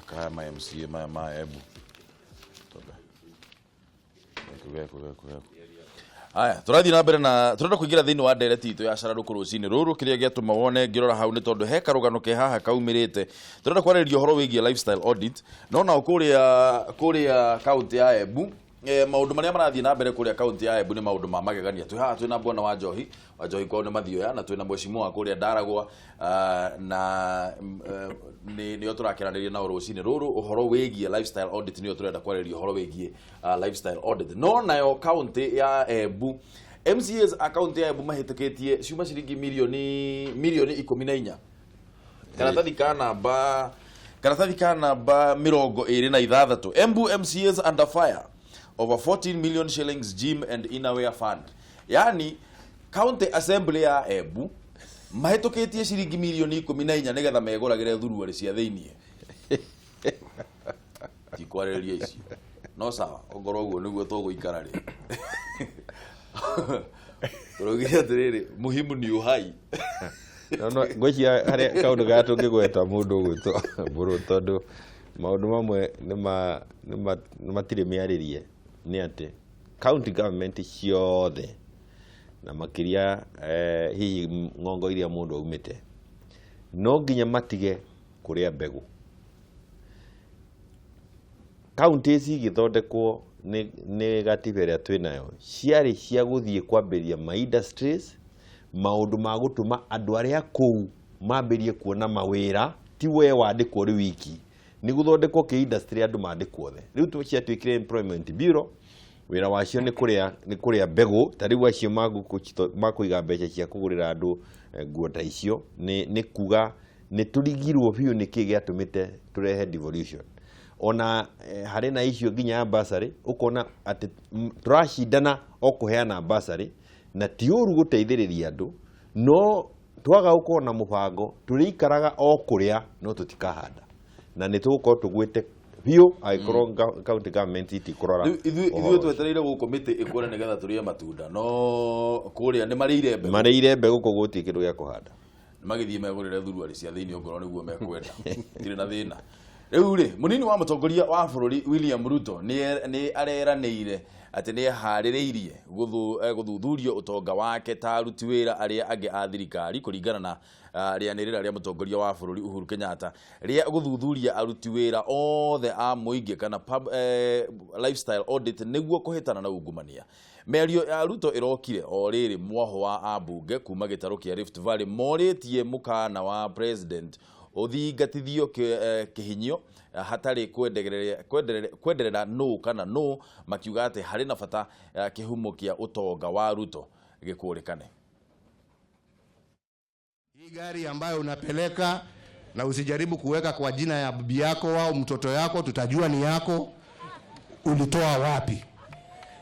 Kaya ma MCA maya ma Embu. Geku, geku, geku. Aya, tũrathiĩ na mbere na tũrenda kũingĩra thĩinĩ wa ndereti itũ ya cara rũkũ rũcinĩ rũrũ. Kĩrĩa gĩatũma wone ngĩrora hau nĩ tondũ he karũgano ke haha kaumĩrĩte. Tũrenda kwarĩrĩria ũhoro wĩgiĩ lifestyle audit, no nao kũrĩa kaunti ya Embu, maũndũ marĩa marathiĩ na mbere kũrĩa kaunti ya Embu nĩ maũndũ ma magegania. Twĩ haha twĩna bwana wa Njohi, wa Njohi kwao nĩ Mathioya, na twĩna mheshimiwa kũrĩa Ndaragwa, na nĩo tũrakĩranĩria nao rũcinĩ rũrũ ũhoro wĩgiĩ lifestyle audit. Nĩo tũrenda kwarĩrĩria ũhoro wĩgiĩ lifestyle audit. No nayo kaunti ya Embu, MCAs a kaunti ya Embu mahĩtũkĩtie ciuma ciringi milioni 14, karatathi ka namba 26. Embu MCAs under fire over 14 million shillings gym and innerwear fund. Yani county assembly ya Embu mahĩtũkĩtie ciringi milioni 14 nĩgetha megũragĩre thuruarĩ cia thĩiniĩ. Tikwarĩrĩria icio, no sawa, ongorwo ũguo nĩguo tũgũikara rĩ, tũraugire atĩrĩrĩ, muhimu ni uhai. No ngwĩciria harĩa kaũndũ karĩa tũngĩgweta mũndũ ũgwĩtwo Mbũrũ, tondũ maũndũ mamwe nĩ matirĩ mĩarĩrie, nĩ atĩ county government ciothe na makĩria hihi ng'ongo iria mũndũ aumĩte, no nginya matige kũrĩa mbegũ. Kaunti ici igĩthondekwo nĩ gatiba ĩrĩa twĩnayo, ciarĩ cia gũthiĩ kwambĩrĩria ma industries, maũndũ ma gũtũma andũ arĩa kũu mambĩrie kuona mawĩra. Ti we wandĩkwo rĩ wiki, nĩ gũthondekwo kĩ industry, andũ mandĩkwo othe. Rĩu ciatuĩkire employment bureau, wĩra wacio nĩ kũrĩa mbegũ. Ta rĩu acio makũiga mbeca cia kũgũrĩra andũ nguo ta icio, nĩ kuga nĩ tũrigirwo biũ nĩkĩ gĩatũmĩte tũrehe devolution. Ona harĩ na icio nginya ya bursary, ũkona atĩ tũracindana o kũheana bursary, na ti ũru gũteithĩrĩria andũ, no twaga gũkorwo na mũbango tũrĩikaraga o kũrĩa, no tũtikahanda na nĩ tũgũkorwo tũgwĩte biũ angĩkorwo county government itikũrora Rĩu ithuĩ ũhoro ithuĩ ũcio. Twetereire gũkũ mĩtĩ ĩkũre nĩgetha tũrĩe matunda, no kũrĩa nĩ marĩire mbegũ. Marĩire mbegũ, koguo gũtirĩ kĩndũ gĩa kũhanda. Magĩthiĩ megũrĩre thuruarĩ cia thĩinĩ ongorwo nĩguo mekwenda, tirĩ na thĩna. Rĩu rĩ, mũnini wa mũtongoria wa bũrũri William Ruto nĩ areranĩire atĩ nĩ eharĩrĩirie gũthuthurio ũtonga wake ta aruti wĩra arĩa angĩ a thirikari, kũringana na rĩanĩrĩra rĩa mũtongoria wa bũrũri Uhuru Kenyatta rĩa gũthuthuria aruti wĩra othe a mũingĩ, kana lifestyle audit, nĩguo kũhĩtana na ungumania. Mĩario ya Ruto ĩrokire o rĩrĩ mwaho wa ambunge kuma gĩtarũ kĩa Rift Valley morĩtie mũkana wa president ũthingatithio kĩhinyio hatarĩ kwenderera nũ kana nũ, makiuga atĩ harĩ na bata kĩhumo kĩa ũtonga wa Ruto gĩkũrĩkane. Hii gari ambayo unapeleka na usijaribu kuweka kwa jina ya bibi yako au mtoto yako, tutajua ni yako. Ulitoa wapi?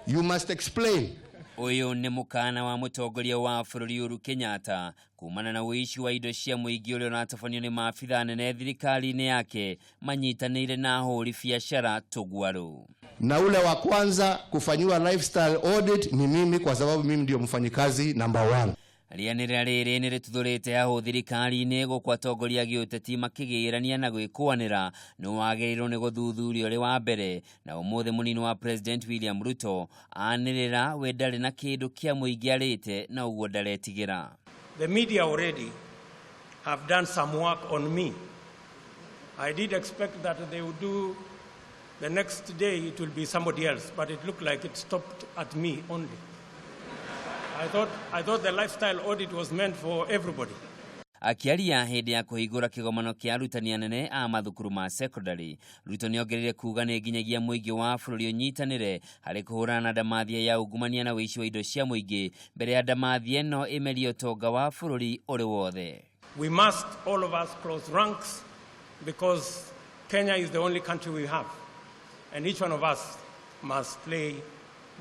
You must explain. Ũyũ nĩ mũkana wa mũtongoria wa bũrũri Uhuru Kenyatta kumana na ũici wa indo cia mũingĩ ũrĩa ũratabanio nĩ maabitha nene thirikari-inĩ yake manyitanĩire na ahũri biacara tũguarũ. Na ule wa kwanza kufanyiwa lifestyle audit ni mimi, kwa sababu mimi ndio mfanyikazi number one. Rĩanĩrĩra rĩrĩ nĩ rĩtuthũrĩte hahũ thirikari-inĩ, gũkũ atongoria a gĩũteti makĩgĩrania na gwĩkũanĩra nĩ wagĩrĩirwo nĩ gũthuthurio ũrĩ wa mbere. Na ũmũthĩ mũnini wa president William Ruto anĩrĩra we ndarĩ na kĩndũ kĩa mũingĩ arĩte, na ũguo ndaretigĩra. The media already have done some work on me. I did expect that they would do the next day, it will be somebody else, but it looked like it stopped at me only. I thought the lifestyle audit was meant for everybody. Akĩaria hĩndĩ ya kũhingũra kĩgomano kĩa arutani anene a mathukuru ma secondary, Ruto nĩongereire kuga nĩ nginyagia mũingĩ wa bũrũri ũnyitanĩre harĩ kũhũrana na ndamathia ya ungumania na ũici wa indo cia mũingĩ mbere ya ndamathia ĩno ĩmerie ũtonga wa bũrũri ũrĩ wothe. We must, all of us, close ranks because Kenya is the only country we have. And each one of us must play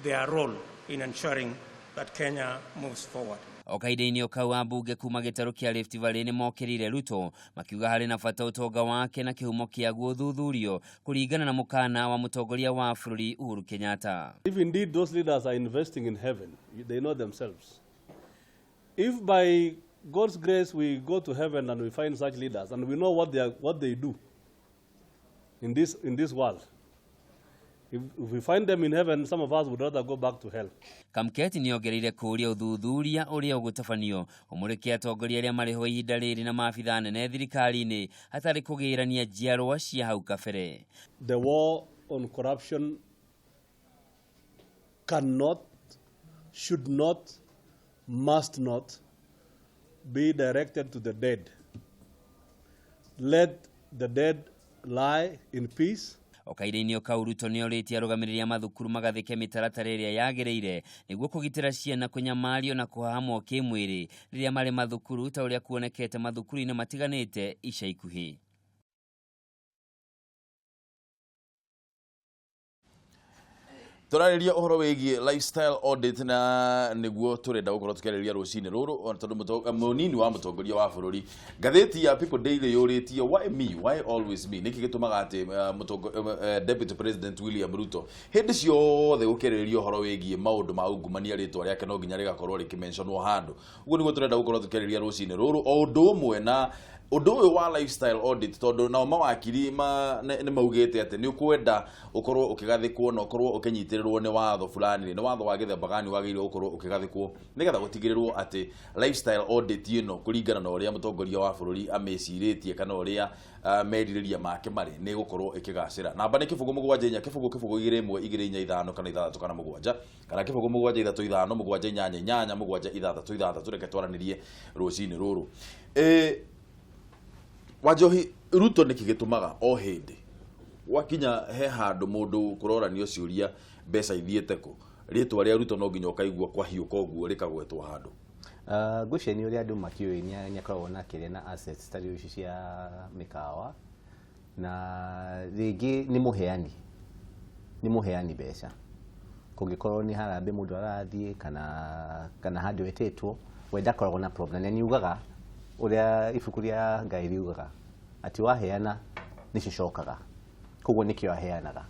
their role in ensuring that Kenya moves forward. O kahinda-inĩ o kau, ambunge kuma gĩtarũ kĩa Rift Valley nĩ mokĩrĩire Ruto, makiuga harĩ na bata ũtonga wake na kĩhumo kĩaguo ũthuthurio kũringana na mũkana wa mũtongoria wa bũrũri Uhuru Kenyatta. If indeed those leaders are investing in heaven, they know themselves. If by God's grace we go to heaven and we find such leaders and we know what they do, in this world. If we find them in heaven, some of us would rather go back to hell. Kamketi nĩongereire kũũria ũthuthuria ũrĩa ũgũtabanio ũmũrĩke atongoria arĩa marĩ ho ihinda rĩrĩ na maabitha nene thirikari-inĩ hatarĩ kũgĩrania njiarwa cia hau kabere. The war on corruption cannot, should not, must not be directed to the dead. Let the dead lie in peace. O kahinda-inĩ kau, Ruto nĩorĩtie arũgamĩrĩri a mathukuru magathĩke mĩtaratara ĩrĩa yagĩrĩire nĩguo kũgitĩra ciana kũnyamario na kũhahamwo kĩmwĩrĩ rĩrĩa marĩ mathukuru, ta ũrĩa kuonekete mathukuru-inĩ matiganĩte ica ikuhĩ. Tũrarĩria ũhoro wĩgiĩ lifestyle audit, na nĩguo tũrenda gũkorwo tũkĩarĩrĩria rũcinĩ rũrũ, tondũ mũnini wa mũtongoria wa bũrũri, ngathĩti ya People Daily yũrĩtie, "Why me? Why always me?" Nĩkĩ gĩtũmaga atĩ Deputy President William Ruto hĩndĩ ciothe gũkĩarĩrĩria ũhoro wĩgiĩ maũndũ ma ungumania, rĩtwa rĩake no nginya rĩgakorwo rĩkĩmentionwo handũ? Ũguo nĩguo tũrenda gũkorwo tũkĩarĩrĩria rũcinĩ rũrũ, o ũndũ ũmwe na ũndũ ũyũ wa lifestyle audit, tondũ nao mawakiri nĩ maugĩte atĩ nĩ ũkwenda ũkorwo ũkĩgathĩkwo na ũkorwo ũkĩnyitĩrĩrwo nĩ watho fulani, nĩ watho wa gĩthemba gani wagĩrĩirwo gũkorwo ũkĩgathĩkwo nĩgetha gũtigĩrĩrwo atĩ lifestyle audit ĩno, kũringana na ũrĩa mũtongoria wa bũrũri amĩcirĩtie kana ũrĩa merirĩria make marĩ, nĩ ĩgũkorwo ĩkĩgacĩra. Namba nĩ 074 0 0 2 1 2 4 5 kana 6 kana 7, kana 0 7 3 5 7 8 8 7 6 6. Reke twaranĩrie rũcinĩ rũrũ. Wanjohi, Ruto nĩkĩ gĩtũmaga o hĩndĩ gwakinya he handũ mũndũ kũroranio ciũria mbeca ithiĩte kũ, rĩtwa rĩa Ruto no nginya ũkaigua kwahiũka ũguo rĩkagwetwo handũ? Ngwĩciria nĩ ũrĩa andũ makĩũĩ nĩ akoragwo na kĩrĩa na assets ta rĩu ici cia mĩkawa, na rĩngĩ nĩ mũheani mbeca. Kũngĩkorwo nĩ harambĩ mũndũ arathiĩ kana handũ etĩtwo, we ndakoragwo na problem, na nĩ ugaga ũrĩa ibuku rĩa Ngai riugaga atĩ waheana nĩ cicokaga, koguo nĩkĩo aheanaga.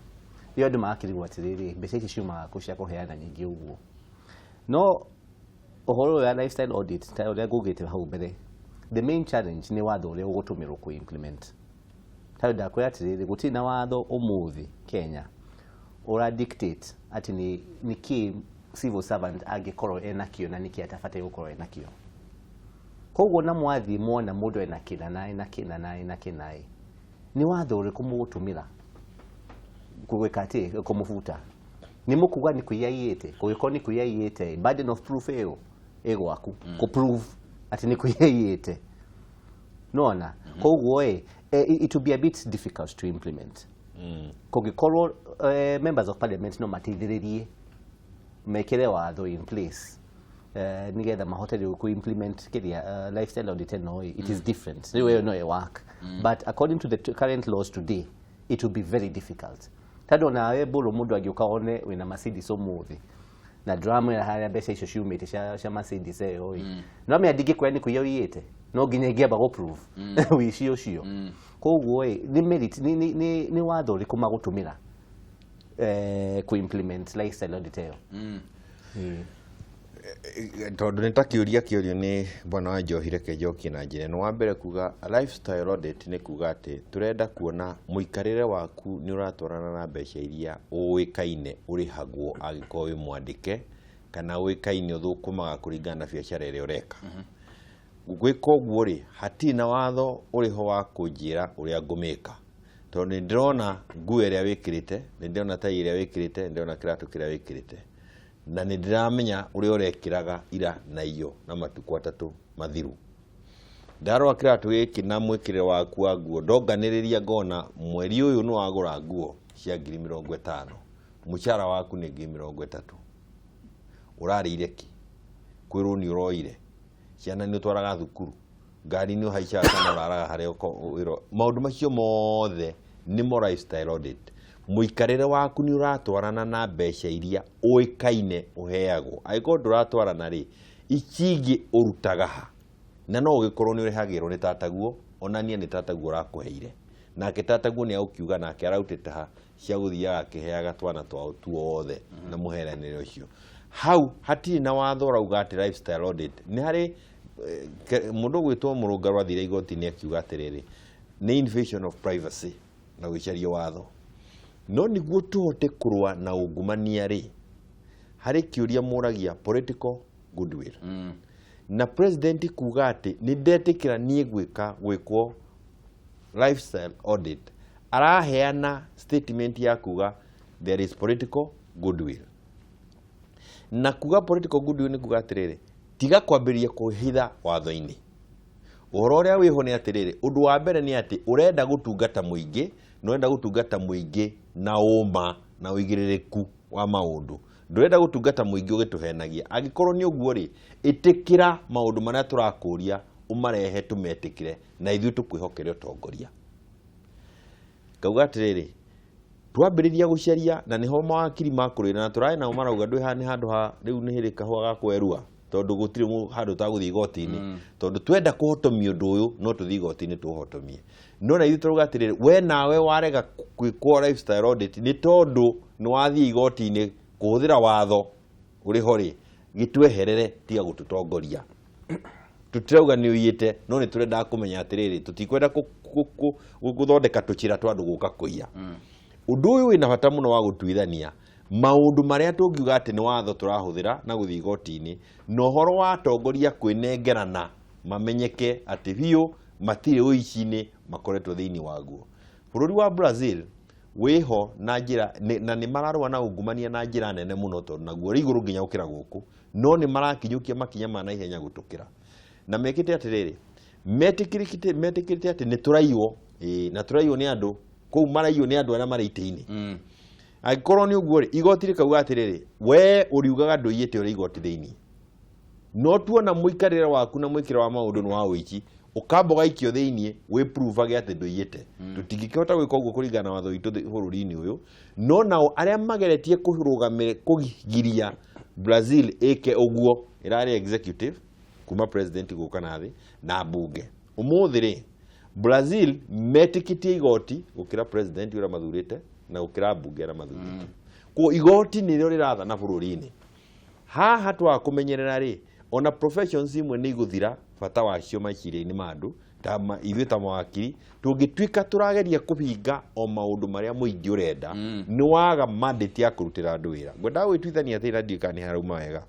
Rĩu andũ magakĩrigwo atĩrĩrĩ, mbeca ici ciumaga kũ cia kũheana nyingĩ ũguo? No ũhoro ũyũ wa lifestyle audit, ta ũrĩa ngugĩte hau mbere, the main challenge nĩ watho ũrĩa ũgũtũmĩrwo kũ implement. Tondũ ndakwĩra atĩrĩrĩ, gũtirĩ na watho ũmũthĩ Kenya ũra dictate atĩ nĩ kĩ civil servant angĩkorwo enakĩo na nĩkĩ atabataire gũkorwo enakĩo. Koguo na mwathiĩ mwona mũndũ ena kĩna na ena kĩna na ena kĩna ĩ, nĩ watho ũrĩkũ mũgũtũmĩra gwĩka atĩ kũmũbuta? Nĩ mũkuga nĩ kũiya aiyĩte? Kũngĩkorwo nĩ kũiya aiyĩte, burden of proof ĩyo ĩ gwaku kũ prove atĩ nĩ kũiya aiyĩte, nona koguo ĩ it will be a bit difficult to implement. Kũngĩkorwo members of parliament no mateithĩrĩrie mekĩre watho in place nigetha mahote rĩu ku implement kĩrĩa lifestyle audit ĩno ĩ, it is different. Rĩu ĩyo no ĩ work, but according to the current laws today, it will be very difficult, tondũ nawe mbũrũ mũndũ angĩũka one wĩna Mercedes ũmũthĩ na ndũramwĩra harĩa mbeca icio ciumĩte cia Mercedes ĩyo ĩ, no amenya ndingĩkwĩra nĩ kũiya ũiyĩte, no nginya ingĩamba gũ prove ũici ũcio. Koguo ĩ nĩ merit nĩ watho ũrĩkũ magũtũmĩra kũ implement lifestyle audit ĩyo? Tondũ nĩ ta kĩũria kĩũrio nĩ bwana wa Njohi, reke njokie na njĩra ĩno. Wa mbere, kuga lifestyle audit nĩ kuga atĩ tũrenda kuona mũikarĩre waku nĩ ũratwarana na mbeca iria ũĩkaine ũrĩhagwo angĩkorwo wĩ mwandĩke, kana ũĩkaine ũthũkũmaga kũringana na biacara ĩrĩa ũreka. Gwĩka ũguo rĩ, hatirĩ na watho ũrĩho wa kũnjĩra ũrĩa ngũmĩka, tondũ nĩ ndĩrona nguo ĩrĩa wĩkĩrĩte, nĩ ndĩrona tai ĩrĩa wĩkĩrĩte, nĩ ndĩrona kĩratũ kĩrĩa wĩkĩrĩte, na nĩ ndĩramenya ũrĩa ũrekĩraga ira na iyo na matukũ 3 mathiru. Ndarora kĩratũ gĩkĩ na mwĩkĩrĩre waku wa nguo, ndonganĩrĩria ngona mweri ũyũ nĩ wagũra nguo cia 50,000, mũcara waku nĩ 30,000. Ũrarĩire kĩ? Kwĩrwo nĩ ũroire ciana, nĩ ũtwaraga thukuru, ngari nĩ ũhaicaga kana ũraraga harĩa wĩra. Maũndũ macio mothe nĩmo lifestyle audit. Mũikarĩre waku nĩ ũratwarana na mbeca iria ũĩkaine ũheagwo? Angĩkorwo ndũratwarana rĩ, ici ingĩ ũrutaga ha? Na no ũgĩkorwo nĩ ũrĩhagĩrwo nĩ tataguo, onania nĩ tataguo ũrakũheire, nake tataguo nĩ agũkiuga nake arautĩte ha cia gũthiaga akĩheaga twana twao tuothe na mũheranĩre ũcio. Hau hatirĩ na watho ũrauga atĩ lifestyle audit nĩ harĩ mũndũ ũgwĩtwo Mũrũngarũ athire igoti-inĩ akiuga atĩrĩrĩ, nĩ invasion of privacy. Na gũcaria watho, no nĩguo tũhote kũrũa na ungumania rĩ, harĩ kĩũria mũragia, political goodwill. Na president kuga atĩ nĩ ndetĩkĩra niĩ gwĩka gwĩkwo lifestyle audit, araheana statement ya kuga there is political goodwill. Na kuga political goodwill nĩ kuga atĩrĩrĩ, tiga kwambĩrĩria kwĩhitha watho-inĩ. Ũhoro ũrĩa wĩho nĩ atĩrĩrĩ, ũndũ wa mbere nĩ atĩ ũrenda gũtungata mũingĩ, na ũrenda gũtungata mũingĩ na ũma na ũigĩrĩrĩku wa maũndũ. Ndũrenda gũtungata mũingĩ ũgĩtũhenagia. Angĩkorwo nĩ ũguo rĩ, ĩtĩkĩra maũndũ marĩa tũrakũria ũmarehe tũmetĩkĩre, na ithuĩ tũkwĩhokere ũtongoria. Ngauga atĩrĩrĩ, twambĩrĩria gũcaria, na nĩho mawakiri makũrĩra na tũrarĩ nao marauga ndwĩ haha nĩ handũ ha rĩu nĩ hĩrĩ kahũa ga kwerua, tondũ gũtirĩ handũ tagũthiĩ igoti-inĩ, tondũ twenda kũhotomia ũndũ ũyũ no tũthiĩ igoti-inĩ tũũhotomie. No na ithuĩ tũrauga atĩrĩrĩ, we nawe warega gwĩkwo lifestyle audit nĩ tondũ nĩ wathiĩ igoti-inĩ kũhũthĩra watho ũrĩ ho rĩ, gĩtweherere, tiga gũtũtongoria. Tũtirauga nĩ ũiyĩte, no nĩ tũrendaga kũmenya atĩrĩrĩ, tũtikwenda gũthondeka tũchĩra twa andũ gũka kũiya. Ũndũ ũyũ wĩna bata mũno wa gũtuithania maũndũ marĩa tũngiuga atĩ nĩ watho tũrahũthĩra na gũthiĩ igoti-inĩ, na ũhoro wa atongoria kwĩnengerana mamenyeke atĩ biũ matirĩ ũici-inĩ makoretwo thĩinĩ waguo. Bũrũri wa Brazil wĩho na njĩra na nĩ mararũa na ungumania na njĩra nene mũno, tondũ naguo ũrĩ igũrũ nginya gũkĩra gũkũ, no nĩ marakinyũkia makinya ma naihenya gũtũkĩra. Na mekĩte atĩrĩrĩ, metĩkĩrĩte atĩ nĩ tũraiywo, ĩĩ, na tũraiywo nĩ andũ kũu, maraiywo nĩ andũ arĩa marĩ itĩ-inĩ. Angĩkorwo nĩ ũguo rĩ, igoti rĩkauga atĩrĩrĩ, we ũriugaga ndũiyĩte ũrĩ igoti thĩinĩ, no tuona mũikarĩre waku na mwĩkĩre wa maũndũ nĩ wa ũici, ũkamba ũgaikio thĩinĩ wĩpruvage atĩ ndũiyĩte. Tũtingĩkĩhota gwĩka ũguo kũringana na watho witũ bũrũri-inĩ ũyũ. No nao arĩa mageretie kũrũgamĩrĩra kũgiria Brazil ĩke ũguo ĩrarĩ executive kuma president gũka na thĩ na mbunge. Ũmũthĩ rĩ, Brazil metĩkĩtie igoti gũkĩra president ũrĩa mathurĩte na gũkĩra mbunge arĩa mathurĩte. Koguo igoti nĩrĩo rĩrathana bũrũri-inĩ. Haha twaga kũmenyerera rĩ, ona professions imwe nĩ igũthira bata wacio meciria-inĩ ma andũ. Ta ithuĩ ta mawakiri tũngĩtuĩka tũrageria kũhinga o maũndũ marĩa mũingĩ ũrenda, nĩ waga mandate ya kũrutĩra andũ wĩra. Ngwendaga gwĩtuithania atĩ na ndiũĩ kana nĩ harauma wega.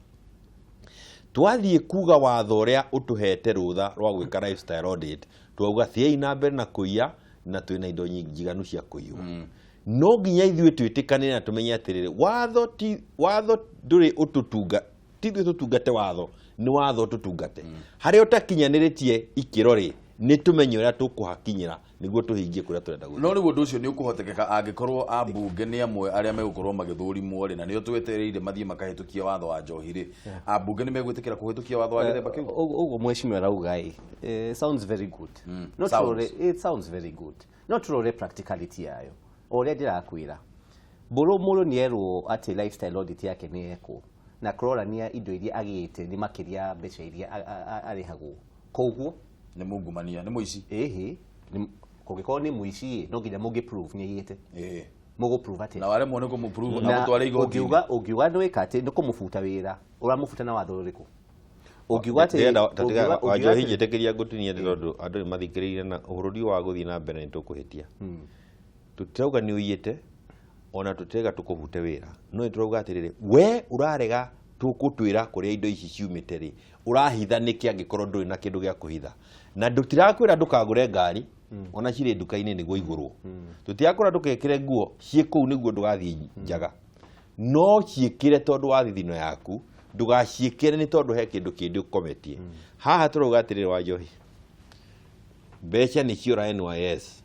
Twathiĩ kuga watho ũrĩa ũtũhete rũtha rwa gwĩka lifestyle audit, twauga thiĩi na mbere na kũiya, na twĩna indo njiganu cia kũiywo. No nginya ithuĩ twĩtĩkanĩre na tũmenye atĩrĩrĩ, watho ti watho, ndũrĩ ũtũtunga, ti ithuĩ tũtungate watho, nĩ watho tũtungate. Harĩa ũtakinyanĩrĩtie ikĩro rĩ, nĩ tũmenye ũrĩa tũkũhakinyĩra nĩguo tũhingie kũrĩa tũrenda gũthiĩ. No rĩu ũndũ ũcio nĩ ũkũhotekeka angĩkorwo ambunge nĩ amwe arĩa megũkorwo magĩthũrimwo rĩ, na nĩo twetereire mathiĩ makahĩtũkia watho wa njohi rĩ, ambunge nĩ megwĩtĩkĩra kũhĩtũkia watho wa gĩthemba kĩu? Ũguo mheshimiwa arauga ĩ, sounds very good. No Sounds. tũrore, it sounds very good, no tũrore practicality yayo. O ũrĩa ndĩrakwĩra, mbũrũ mũndũ nĩ erwo atĩ lifestyle audit yake nĩ ekwo na kũrorania indo iria agĩte nĩ makĩria mbeca iria arĩhagwo, koguo nĩ mungumania, nĩ mũici. Ĩhĩ, kũngĩkorwo nĩ mũici ĩ, no nginya mũngĩ prove nĩ aiyĩte. Mũgũ prove atĩa? Na waremwo nĩ kũmũ-prove, Na amũtware igoti-inĩ. Ũngiuga nĩ wĩka atĩ nĩ kũmũbuta wĩra, ũramũbuta na watho ũrĩkũ? Ũngiuga atĩ Ndĩrenda tatiga ũngiuga Wanjohi, atĩ njĩtĩkĩria ngũtinie nĩ tondũ andũ nĩ mathikĩrĩirie na bũrũri wa gũthiĩ na mbere nĩ tũkũhĩtia. Tũtirauga nĩ ũiyĩte, ona tũtirauga tũkũbute wĩra, no nĩ tũrauga atĩrĩrĩ, we ũrarega tũkũtwĩra kũrĩa indo ici ciumĩte rĩ, ũrahitha nĩkĩ angĩkorwo ndũrĩ na kĩndũ gĩa kũhitha? Na ndũtirakwĩra ndũkagũre ngari, ona cirĩ nduka-inĩ nĩguo igũrwo. Tũtirakwĩra ndũgekĩre nguo ciĩ kũu nĩguo ndũgathiĩ njaga, no ciĩkĩre tondũ wa thithino yaku, ndũgaciĩkĩre nĩ tondũ he kĩndũ kĩndĩ ũkometie. Haha tũrauga atĩrĩrĩ, Wanjohi, mbeca nĩ ciora NYS,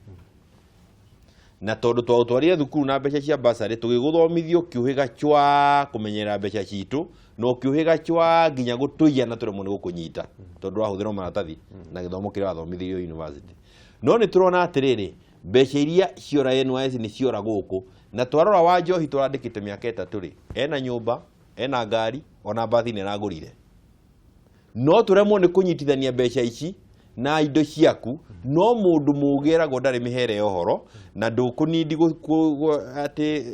na tondũ twaũtwarire thukuru na mbeca cia basarĩ, tũgĩgũthomithio ũkĩũhĩga chwa kũmenyerera mbeca citũ, na ũkĩũhĩga chwa nginya gũtũiya na tũremwo nĩ gũkũnyita tondũ ũrahũthĩra maratathi na gĩthomo kĩrĩa wathomithirio university. No nĩ tũrona atĩrĩrĩ, mbeca iria ciora NYS nĩ ciora gũkũ, na twarora Wanjohi tũrandĩkĩte mĩaka 3 rĩ, ena nyũmba, ena ngari, ona mbathi nĩ aragũrire, no tũremwo nĩ kũnyitithania mbeca ici na indo ciaku. No mũndũ mũgĩ eragwo ndarĩ mĩhere ya ũhoro, na ndũkũnindi atĩ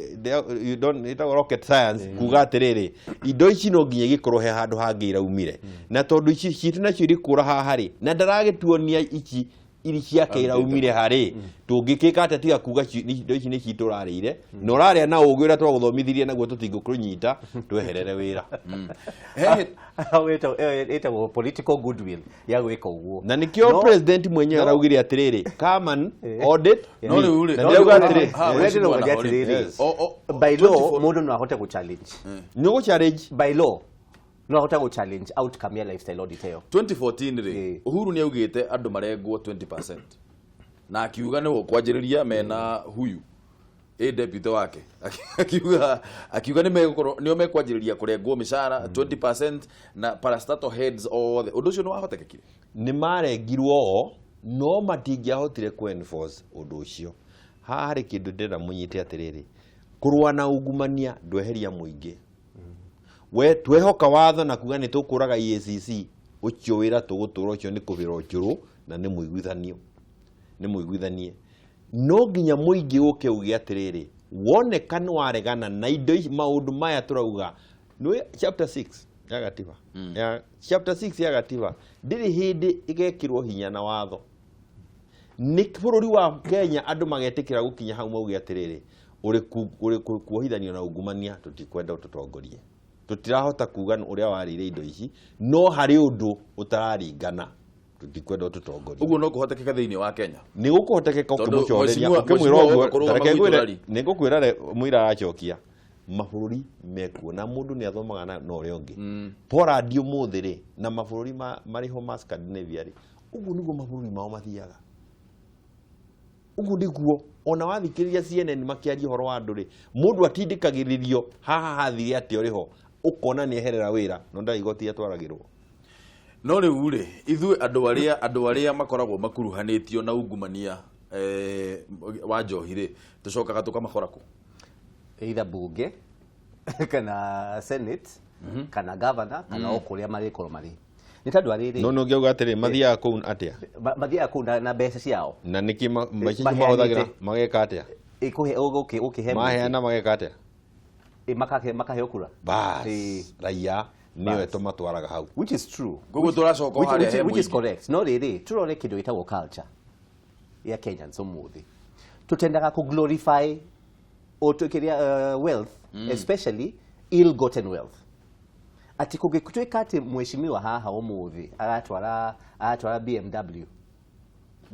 you don't, ĩtagwo rocket science kuga atĩrĩrĩ, indo ici no nginya igĩkorwo he handũ hangĩ iraumire, na tondũ ici citũ nacio irĩ kũra haha rĩ, na ndaragĩtuonia ici. iri ciake iraumire harĩ tũngĩkĩka atĩa tiga kuga indo ici nĩ citũ ũrarĩire na ũrarĩa na ũgĩ ũrĩa twagũthomithirie naguo tũtingĩkũnyita tweherere wĩra. Ĩtagwo political goodwill ya gwĩka ũguo. Na nikio president mwenyewe araugire atiriri, come and audit. No rĩu rĩ, na ndĩrauga atĩrĩ, Ũrĩa ndĩrauga atĩrĩrĩ, by law mũndũ no ahote gũ challenge. Nĩ ũgũ challenge by law no ahote gũ challenge outcome ya lifestyle audit ĩyo. 2014 rĩ, Uhuru nĩ augĩte andũ marengwo 20% na akiuga nĩ kwanjĩrĩria mena huyu ĩ deputy wake akiuga nĩ megũkorwo nĩo mekwanjĩrĩria kũrengwo mĩcara 20% na parastatal heads othe. Ũndũ ũcio nĩ wahotekekire? Nĩ marengirwo o no matingĩahotire ku enforce ũndũ ũcio. Haha harĩ kĩndũ ndĩrenda mũnyite atĩrĩrĩ, kũrũa na ungumania ndweheria mũingĩ. We twehoka watho na kuga nĩ tũkũraga EACC, ũcio wĩra tũgũtũra ũcio nĩ kũbĩra ũcũrũ na nĩ mũiguithanio, nĩ mũiguithanie. No nginya mũingĩ ũke uge atĩrĩrĩ, woneka nĩ waregana na indo ici, maũndũ maya tũrauga. Nĩ chapter 6 ya gatiba. Ya chapter 6 ya gatiba ndĩrĩ hĩndĩ ĩgekĩrwo hinya na watho. Nĩ bũrũri wa Kenya andũ magetĩkĩra gũkinya hau mauge atĩrĩrĩ, ũrĩ kuohithanio na ungumania tũtikwenda ũtũtongorie. Tũtirahota kuga ũrĩa warĩire indo ici, no harĩ ũndũ ũtararingana, tũtikwenda ũtũtongorie. Ũguo no kũhotekeka thĩinĩ wa Kenya? Nĩ gũkũhotekeka ũkĩmũcoreria, ũkĩmwĩra ũguo. Reke ngwĩre, nĩ ngũkwĩra mũira aracokia mabũrũri mekuo na mũndũ nĩ athomaga na ũrĩa ũngĩ. Poland ũmũthĩ rĩ, na mabũrũri marĩ ho ma Scandinavia rĩ, ũguo nĩguo mabũrũri mao mathiaga. Ũguo nĩguo ona wathikĩrĩria CNN makĩaria ũhoro wa andũ rĩ, mũndũ atindĩkagĩrĩrio haha hathire atĩa ũrĩ ho, ũkona nĩ eherera wĩra no ndarĩ igoti atwaragĩrwo. No rĩu rĩ, ithuĩ andũ arĩa makoragwo makuruhanĩtio na ungumania wa njohi rĩ, tũcokaga tũkamakora kũ? Either bunge kana senate kana governor kana o kũrĩa marĩkorwo marĩ. Nĩ tondũ arĩrĩ, no nĩ ũngĩauga atĩrĩ, mathiaga kũu atĩa? Mathiaga kũu na mbeca ciao. Na nĩkĩ mbeca icio mahũthagĩra mageka atĩa? Ũkĩhe maheana mageka atĩa? Makaheo kura. Bas, raia nĩo tũmatwaraga hau. Which is true. Koguo tũracoka o harĩa he Which is mũingĩ. correct. No rĩrĩ, tũrore kĩndũ gĩtagwo culture ya Kenyans ũmũthĩ. Tũtendaga kũ glorify kĩrĩa wealth, especially ill-gotten wealth. Ati kũngĩtuĩka atĩ mheshimiwa haha ũmũthĩ aratwara BMW,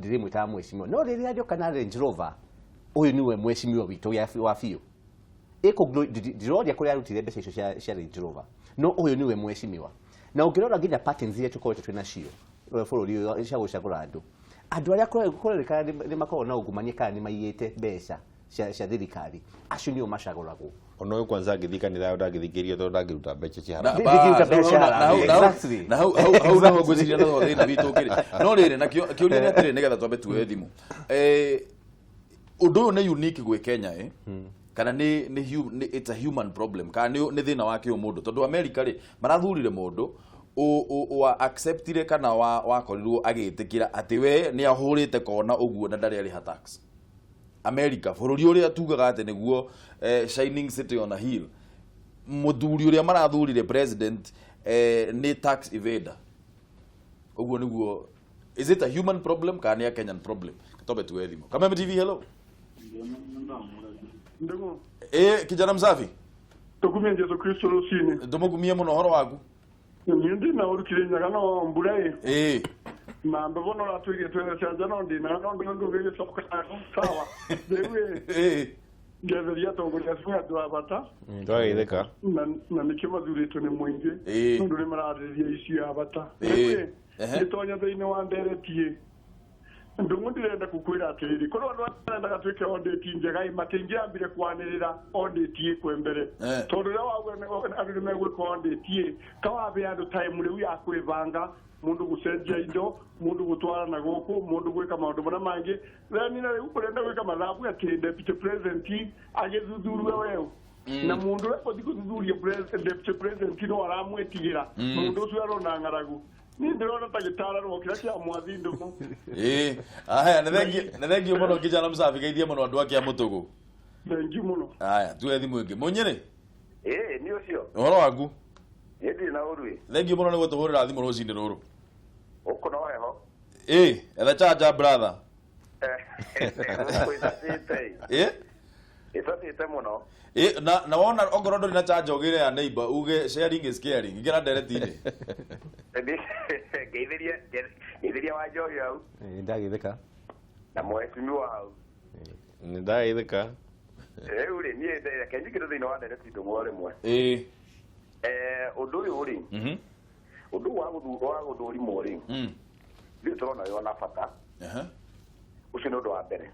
ndĩrĩmwĩtaga mheshimiwa, no rĩrĩa arĩoka na Range Rover, ũyũ nĩwe mheshimiwa witũ wa biũ. Ndiroria kũrĩa arutire mbeca icio cia Range Rover, no ũyũ nĩwe mheshimiwa. Na ũngĩrora nginya patterns iria tũkoretwo twĩ nacio bũrũri ũyũ cia gũcagũra andũ, andũ arĩa kũrerĩkana nĩ makoragwo na ungumania kana nĩ maiyĩte mbeca cia thirikari, acio nĩo macagũragwo. Ona ũyũ kwanza angĩthiĩ kanitha ndangĩthikĩrĩrio tondũ ndangĩruta mbeca cia harambee. Ndingĩruta mbeca cia harambee. Exactly. Na hau hau naho ngwĩciria no thĩna witũ ũkĩrĩ. No rĩrĩ, na kĩũria nĩ atĩrĩ, nĩgetha twambe tuoye thimũ. Ũndũ ũyũ nĩ unique gwĩ Kenya, kana nĩ it's a human problem, kana nĩ thĩna wa kĩũmũndũ, tondũ America rĩ, marathurire mũndũ wa acceptire kana wakorirwo agĩtĩkĩra atĩ we nĩ ahũrĩte kona ũguo na ndarĩ arĩha tax. America, bũrũri ũrĩa tugaga atĩ nĩguo shining city on a hill, mũthuri ũrĩa marathurire president nĩ tax evader. Ũguo nĩguo, is it a human problem kana nĩ a Kenyan problem? Tobe tuwe thimũ. Kameme TV, hello. Ndugu. Kijana msafi. Tukumie Jesu Kristo rũcinĩ. Ndũmũkumie mũno ũhoro waku. Niĩ ndĩna ũru Kĩrĩnyaga no mbura ĩ. Na mbebo no ratwĩrie twethe canja no ndĩna no ndũgĩgĩcoka sawa. Rĩu ĩ. Ngetheria atongoria acio nĩ andũ a bata. Twageithĩka. Na nĩkĩo mathurĩtwo nĩ mũingĩ. Tondũ nĩ mararĩrĩria icio ya bata. Rĩu ĩ, nĩtonya thĩinĩ wa ndereti ĩ. Ndung'u ndĩrenda gũkwĩra atĩrĩrĩ, korwo andũ marendaga twĩke audit njega ĩ, matingĩambire kwanĩrĩra audit ĩkwe mbere. Tondũ rĩrĩa wauga andũ nĩ megwĩka audit ĩ, kawabe andũ time rĩu ya kwĩbanga, mũndũ gũcenjia indo, mũndũ gũtwara na gũkũ, mũndũ gwĩka maũndũ marĩa mangĩ. Then na rĩu ũrenda gwĩka mathabu atĩ deputy president agĩthuthurue weũ. Na mũndũ ũrĩa ũgũthiĩ gũthuthuria deputy president no aramwĩtigĩra. Mũndũ ũcio arona ng'aragu. Ni ndĩrona ta gĩtararwo kĩrĩa kĩa mwathi Ndung'u. Aya, nĩ thengiũ mũno kijana msafi, geithie mũno andũ ake a Mũtũgũ. Thengiũ mũno. Aya, tuoe thimũ ĩngĩ. Mũnyĩrĩ? Nĩ ũcio. Ũhoro waku? Nĩ ndirĩ na ũru. Thengiũ mũno nĩ gũtũhũrĩra thimũ rũcinĩ rũrũ. Gũkũ no heho. Ĩ, etha charger, brother. Gũkũ ĩcacĩte. Ĩ. Ĩcacĩte mũno. Ĩ, na wona ongorwo ndũrĩ na charger, ũgĩre ya neighbor, uge sharing is caring. Ingĩra ndereti-inĩ. Ngeithĩrie, ngeithĩria wa njohi hau. Ĩ, ndagĩthĩka. Na mheshimiwa hau. Nĩ ndagĩthĩka. Rĩu rĩ, niĩ reke njingĩre thĩinĩ wa ndereti ndũng'ũ rĩmwe. Ĩ. Ũndũ ũyũ rĩ, ũndũ ũyũ wa gũthũrimwo rĩ, ithuĩ tũrona wĩ ona bata. Ũcio nĩ ũndũ wa mbere,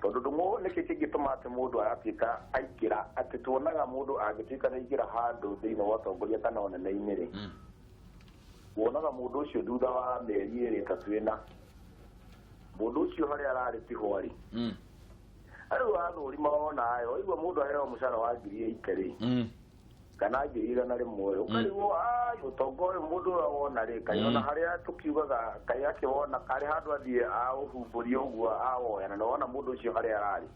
tondũ ndũng'ũ nĩkĩ kĩngĩtũma atĩ mũndũ aratuĩka aingĩra, atĩ tuonaga mũndũ angĩtuĩka nĩ aingĩra handũ thĩinĩ wa ũtongoria kana ũnene-inĩ rĩ, wonaga mũndũ ũcio thutha wa mĩeri 2, 3, 4, mũndũ ũcio harĩa ararĩ tiho arĩ. Rĩu athũrima wona ayo waigua mũndũ aheo mũcara wa 80,000 rĩ, kana 100,000, ũkarigwo, ai, ũtonga ũyũ mũndũ ũrĩa wona rĩ, kaĩ ona harĩa tũkiugaga kaĩ akĩwona karĩ handũ athiĩ aũhumbũrie ũguo awoya, na nĩwona mũndũ ũcio harĩa ararĩ.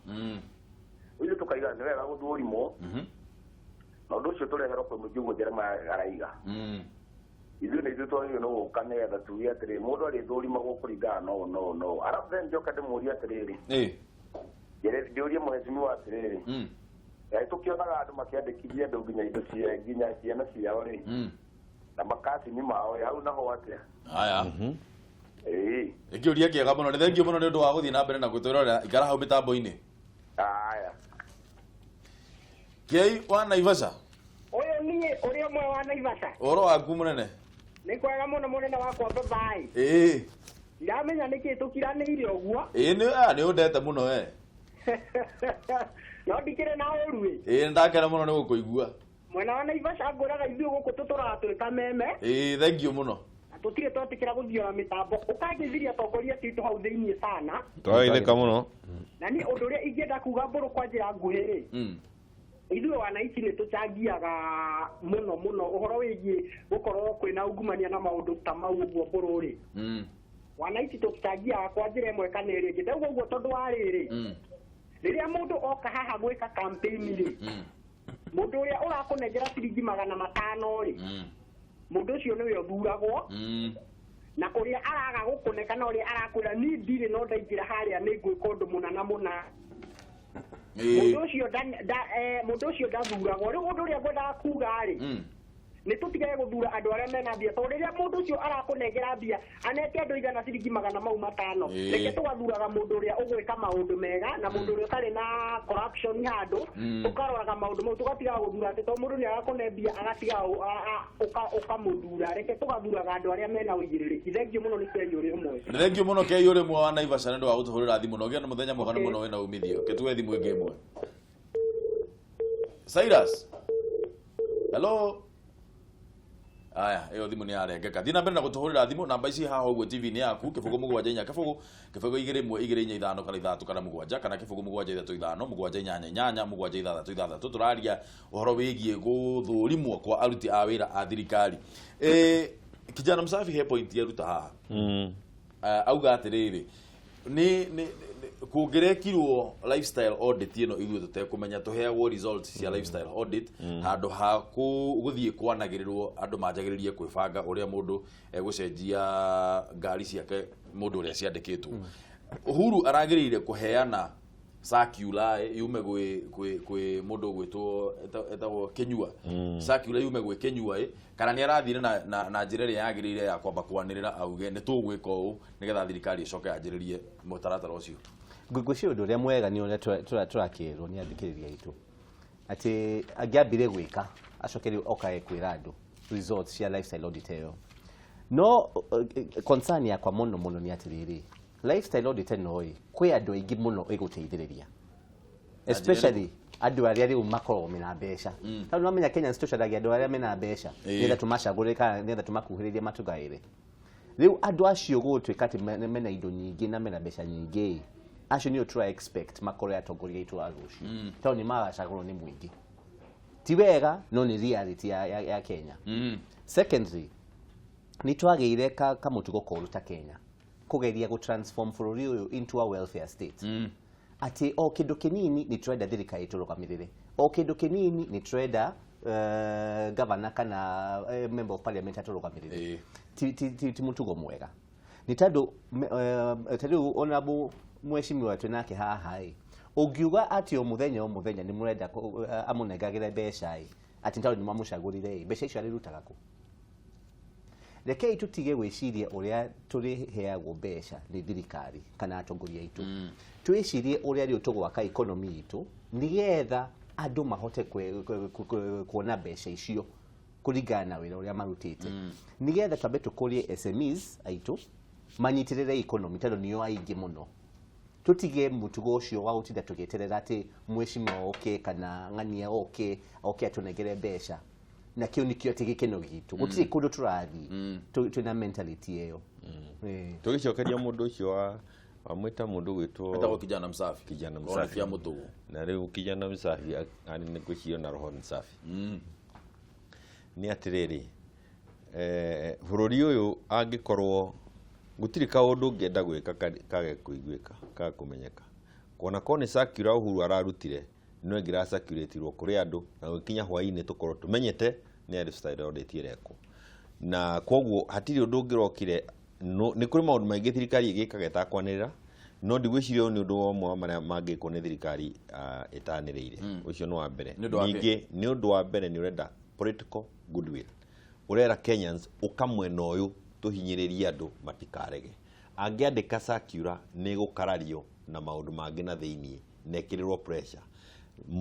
Ithuĩ tũkaiga nĩ wega gũthũrimwo, na ũndũ ũcio tũreherwo kwĩ mũingĩ ũguo Jeremiah araiga. Ithuĩ nĩ ithuĩ twagĩrĩirwo nĩ gũka nĩgetha tuge atĩrĩrĩ, mũndũ arĩthũrimagwo kũringana na ũũ na ũũ na ũũ. Arabu then njoke ndĩmũrie atĩrĩrĩ, ndĩũrie mheshimiwa atĩrĩrĩ, tũkĩonaga andũ makĩandĩkithia andũ nginya indo cia nginya ciana ciao rĩ, na makacini mao ĩ, hau naho atĩa? Haya. Ĩĩ. Ĩkĩũria kĩega mũno. Nĩ thengiũ mũno nĩ ũndũ wa gũthiĩ na mbere na gwĩtwĩrorera. Ikara hau mĩtambo-inĩ. Haya. Kĩai wa Naivasha. Ũyũ niĩ ũrĩ ũmwe wa Naivasha. Ũhoro waku, mũnene? Nĩ kwega mũno, mũnene wakwa, babaĩ. Ĩĩ. Ndiramenya nĩkĩ tũkiranĩire ũguo. Ĩĩ, nĩ ũndete mũno we. No ndikĩrĩ na ũru ĩ. Ĩĩ, nĩ ndakena mũno nĩ gũkũigua. Mwena wa Naivasha ngũraga ithuĩ gũkũ tũtũraga twĩ kameme. Ĩĩ, thengiũ mũno. Na tũtirĩ twetĩkĩra gũthiora mĩtambo. Ũkangeithiria atongoria citũ hau thĩiniĩ sana. Twageithĩka mũno. Na niĩ ũndũ ũrĩa ingĩenda kuga mbũrũ kwa njĩra nguhĩ rĩ, ithuĩ wananchi nĩ tũchangiaga mũno mũno ũhoro wĩgiĩ gũkorwo kwĩna ungumania na maũndũ ta mau ũguo mbũrũ rĩ. Wananchi tũchangiaga kwa njĩra ĩmwe kana ĩrĩa ĩngĩ. Ndauga ũguo tondũ wa rĩrĩ, rĩrĩa mũndũ oka haha gwĩka campaign rĩ, mũndũ ũrĩa ũrakũnengera ciringi 500 rĩ, mũndũ ũcio nĩwe ũthuragwo, na ũrĩa araga gũkũne kana ũrĩa arakwĩra niĩ ndirĩ no ndaingĩra harĩa nĩ ngwĩka ũndũ mũna na mũna, mũndũ ũcio ndathuragwo. Rĩu ũndũ ũrĩa ngwendaga kuga rĩ, nĩ tũtigage gũthura andũ arĩa mena mbia, tondũ rĩrĩa mũndũ ũcio arakũnengera mbia anete andũ 100 ciringi 500,000, reke tũgathuraga mũndũ ũrĩa ũgwĩka maũndũ mega na mũndũ ũrĩa ũtarĩ na corruption handũ. Tũkaroraga maũndũ mau, tũgatigaga gũthura atĩ tondũ mũndũ nĩ arakũne mbia agatiga ũkamũthura. Reke tũgathuraga andũ arĩa mena ũigĩrĩrĩki. Thengiũ mũno, nĩ Kei ũrĩ ũmwe. Nĩ thengiũ mũno, Kei ũrĩ ũmwe wa Naivasha, nĩ ũndũ wa gũtũhũrĩra thimũ, na ũgĩe na mũthenya mwega mũno wĩna umithio. Kĩtuwe thimũ ĩngĩ ĩmwe. Cyrus, hello. Aya, ĩyo thimũ nĩ yarengeka. Thiĩ na mbere na gũtũhũrĩra thimũ namba ici haha ũguo TV-inĩ yaku: 074 0 0 2 1 4 5 kana 6 kana 7, kana 0 7 3 5 7 8 8 7 6 6. Tũraria ũhoro wĩgiĩ gũthũrimwo kwa aruti a wĩra a thirikari. Kijana msafi, he point yaruta haha. Auga atĩrĩrĩ, nĩ kũngĩrekirwo lifestyle audit ĩno ithuĩ tũtekũmenya, tũheagwo results cia lifestyle audit, handũ ha gũthiĩ kwanagĩrĩrwo andũ manjagĩrĩrie kwĩbanga ũrĩa mũndũ egũcenjia ngari ciake, mũndũ ũrĩa ciandĩkĩtwo. Uhuru aragĩrĩire kũheana circular yume gwĩ mũndũ ũgwĩtwo etagwo Kinyua, circular yume gwĩ Kinyua ĩ, kana nĩ arathire na njĩra ĩrĩa yagĩrĩire ya kwamba kwanĩrĩra auge nĩ tũgwĩka ũũ nĩgetha thirikari ĩcoke yanjĩrĩrie mũtaratara ũcio? Ngwĩciria ũndũ ũrĩa mwega nĩ ũrĩa tũrakĩrwo nĩ athikĩrĩria aitũ atĩ angĩambire gwĩka, acoke rĩu okae kwĩra andũ results cia lifestyle audit ĩyo. No concern yakwa mũno mũno nĩ atĩrĩrĩ, lifestyle audit ĩno ĩ kwĩ andũ aingĩ mũno ĩgũteithĩrĩria, especially andũ arĩa rĩu makoragwo mena mbeca, tondũ nĩwamenya Kenyans tũcaragia andũ arĩa mena mbeca nĩgetha tũmacagũre kana nĩgetha tũmakuhĩrĩrie matũgaĩre. Rĩu andũ acio gũgũtuĩka atĩ mena indo nyingĩ na mena mbeca nyingĩ, acio nĩo tũra expect makorwo atongoria aitũ a rũciũ, tondũ nĩ magacagũrwo nĩ mũingĩ. Ti wega, no nĩ reality ya Kenya. Secondly, nĩ twagĩire kamũtugo koru ta Kenya kũgeria gũ transform bũrũri ũyũ into a welfare state, atĩ o kĩndũ kĩnini nĩ tũrenda thirikari tũrũgamĩrĩre, o kĩndũ kĩnini nĩ tũrenda governor kana member of parliament atũrũgamĩrĩre. Ti mũtugo mwega. Nĩ tondũ ta rĩu honorable mheshimiwa twĩ nake haha ĩ, ũngiuga atĩ o mũthenya o mũthenya nĩ mũrenda amũnengagĩre mbeca ĩ, atĩ nĩ tondũ nĩ mwamũcagũrire ĩ, mbeca icio arĩrutaga kũ? Rekei tũtige gwĩciria ũrĩa tũrĩheagwo mbeca nĩ thirikari kana atongoria aitũ. Twĩcirie ũrĩa rĩu tũgwaka economy itũ nĩgetha andũ mahote kuona mbeca icio kũringana na wĩra ũrĩa marutĩte, nĩgetha twambe tũkũrie SMEs aitũ manyitĩrĩre economy, tondũ nĩo aingĩ mũno. Tũtige mũtugo ũcio wa gũtinda tũgĩeterera atĩ mheshimiwa oke kana ng'ania oke oke atũnengere mbeca, na kĩu nĩkĩo atĩ gĩkeno gitũ. Gũtirĩ kũndũ tũrathiĩ twĩna mentality ĩyo. Tũgĩcokeria mũndũ ũcio wa wamwĩta mũndũ gwĩtwo Etagwo Kijana Msafi. Kijana Ona Msafi. cia mũtũgũ. Na rĩu Kijana Msafi arĩ nĩ ngwĩciria na roho msafi. Nĩ atĩrĩrĩ, bũrũri ũyũ angĩkorwo gũtirĩ kaũndũ ũngĩenda gwĩka kage kũiguĩka, kage kũmenyeka, kuona korwo nĩ circular Uhuru ararutire, no ĩngĩra circulatirwo kũrĩ andũ na gũkinya hwaĩ-inĩ tũkorwo tũmenyete nĩ lifestyle audit ĩrekwo, na koguo hatirĩ ũndũ ũngĩrokire. No, nĩ kũrĩ maũndũ maingĩ thirikari ĩgĩkaga ĩtakwanĩrĩra, no ndigwĩciria ũyũ nĩ ũndũ ũmwe wa marĩa mangĩkwo nĩ thirikari ĩtanĩrĩire. Ũcio nĩ wa mbere. Nĩ ũndũ wa kĩ? Ningĩ nĩ ũndũ wa mbere nĩ ũrenda political goodwill, ũrera Kenyans ũka mwena ũyũ tũhinyĩrĩrie andũ matikarege. Angĩandĩka circular nĩ ĩgũkarario na maũndũ mangĩ na thĩiniĩ na ĩkĩrĩrwo pressure.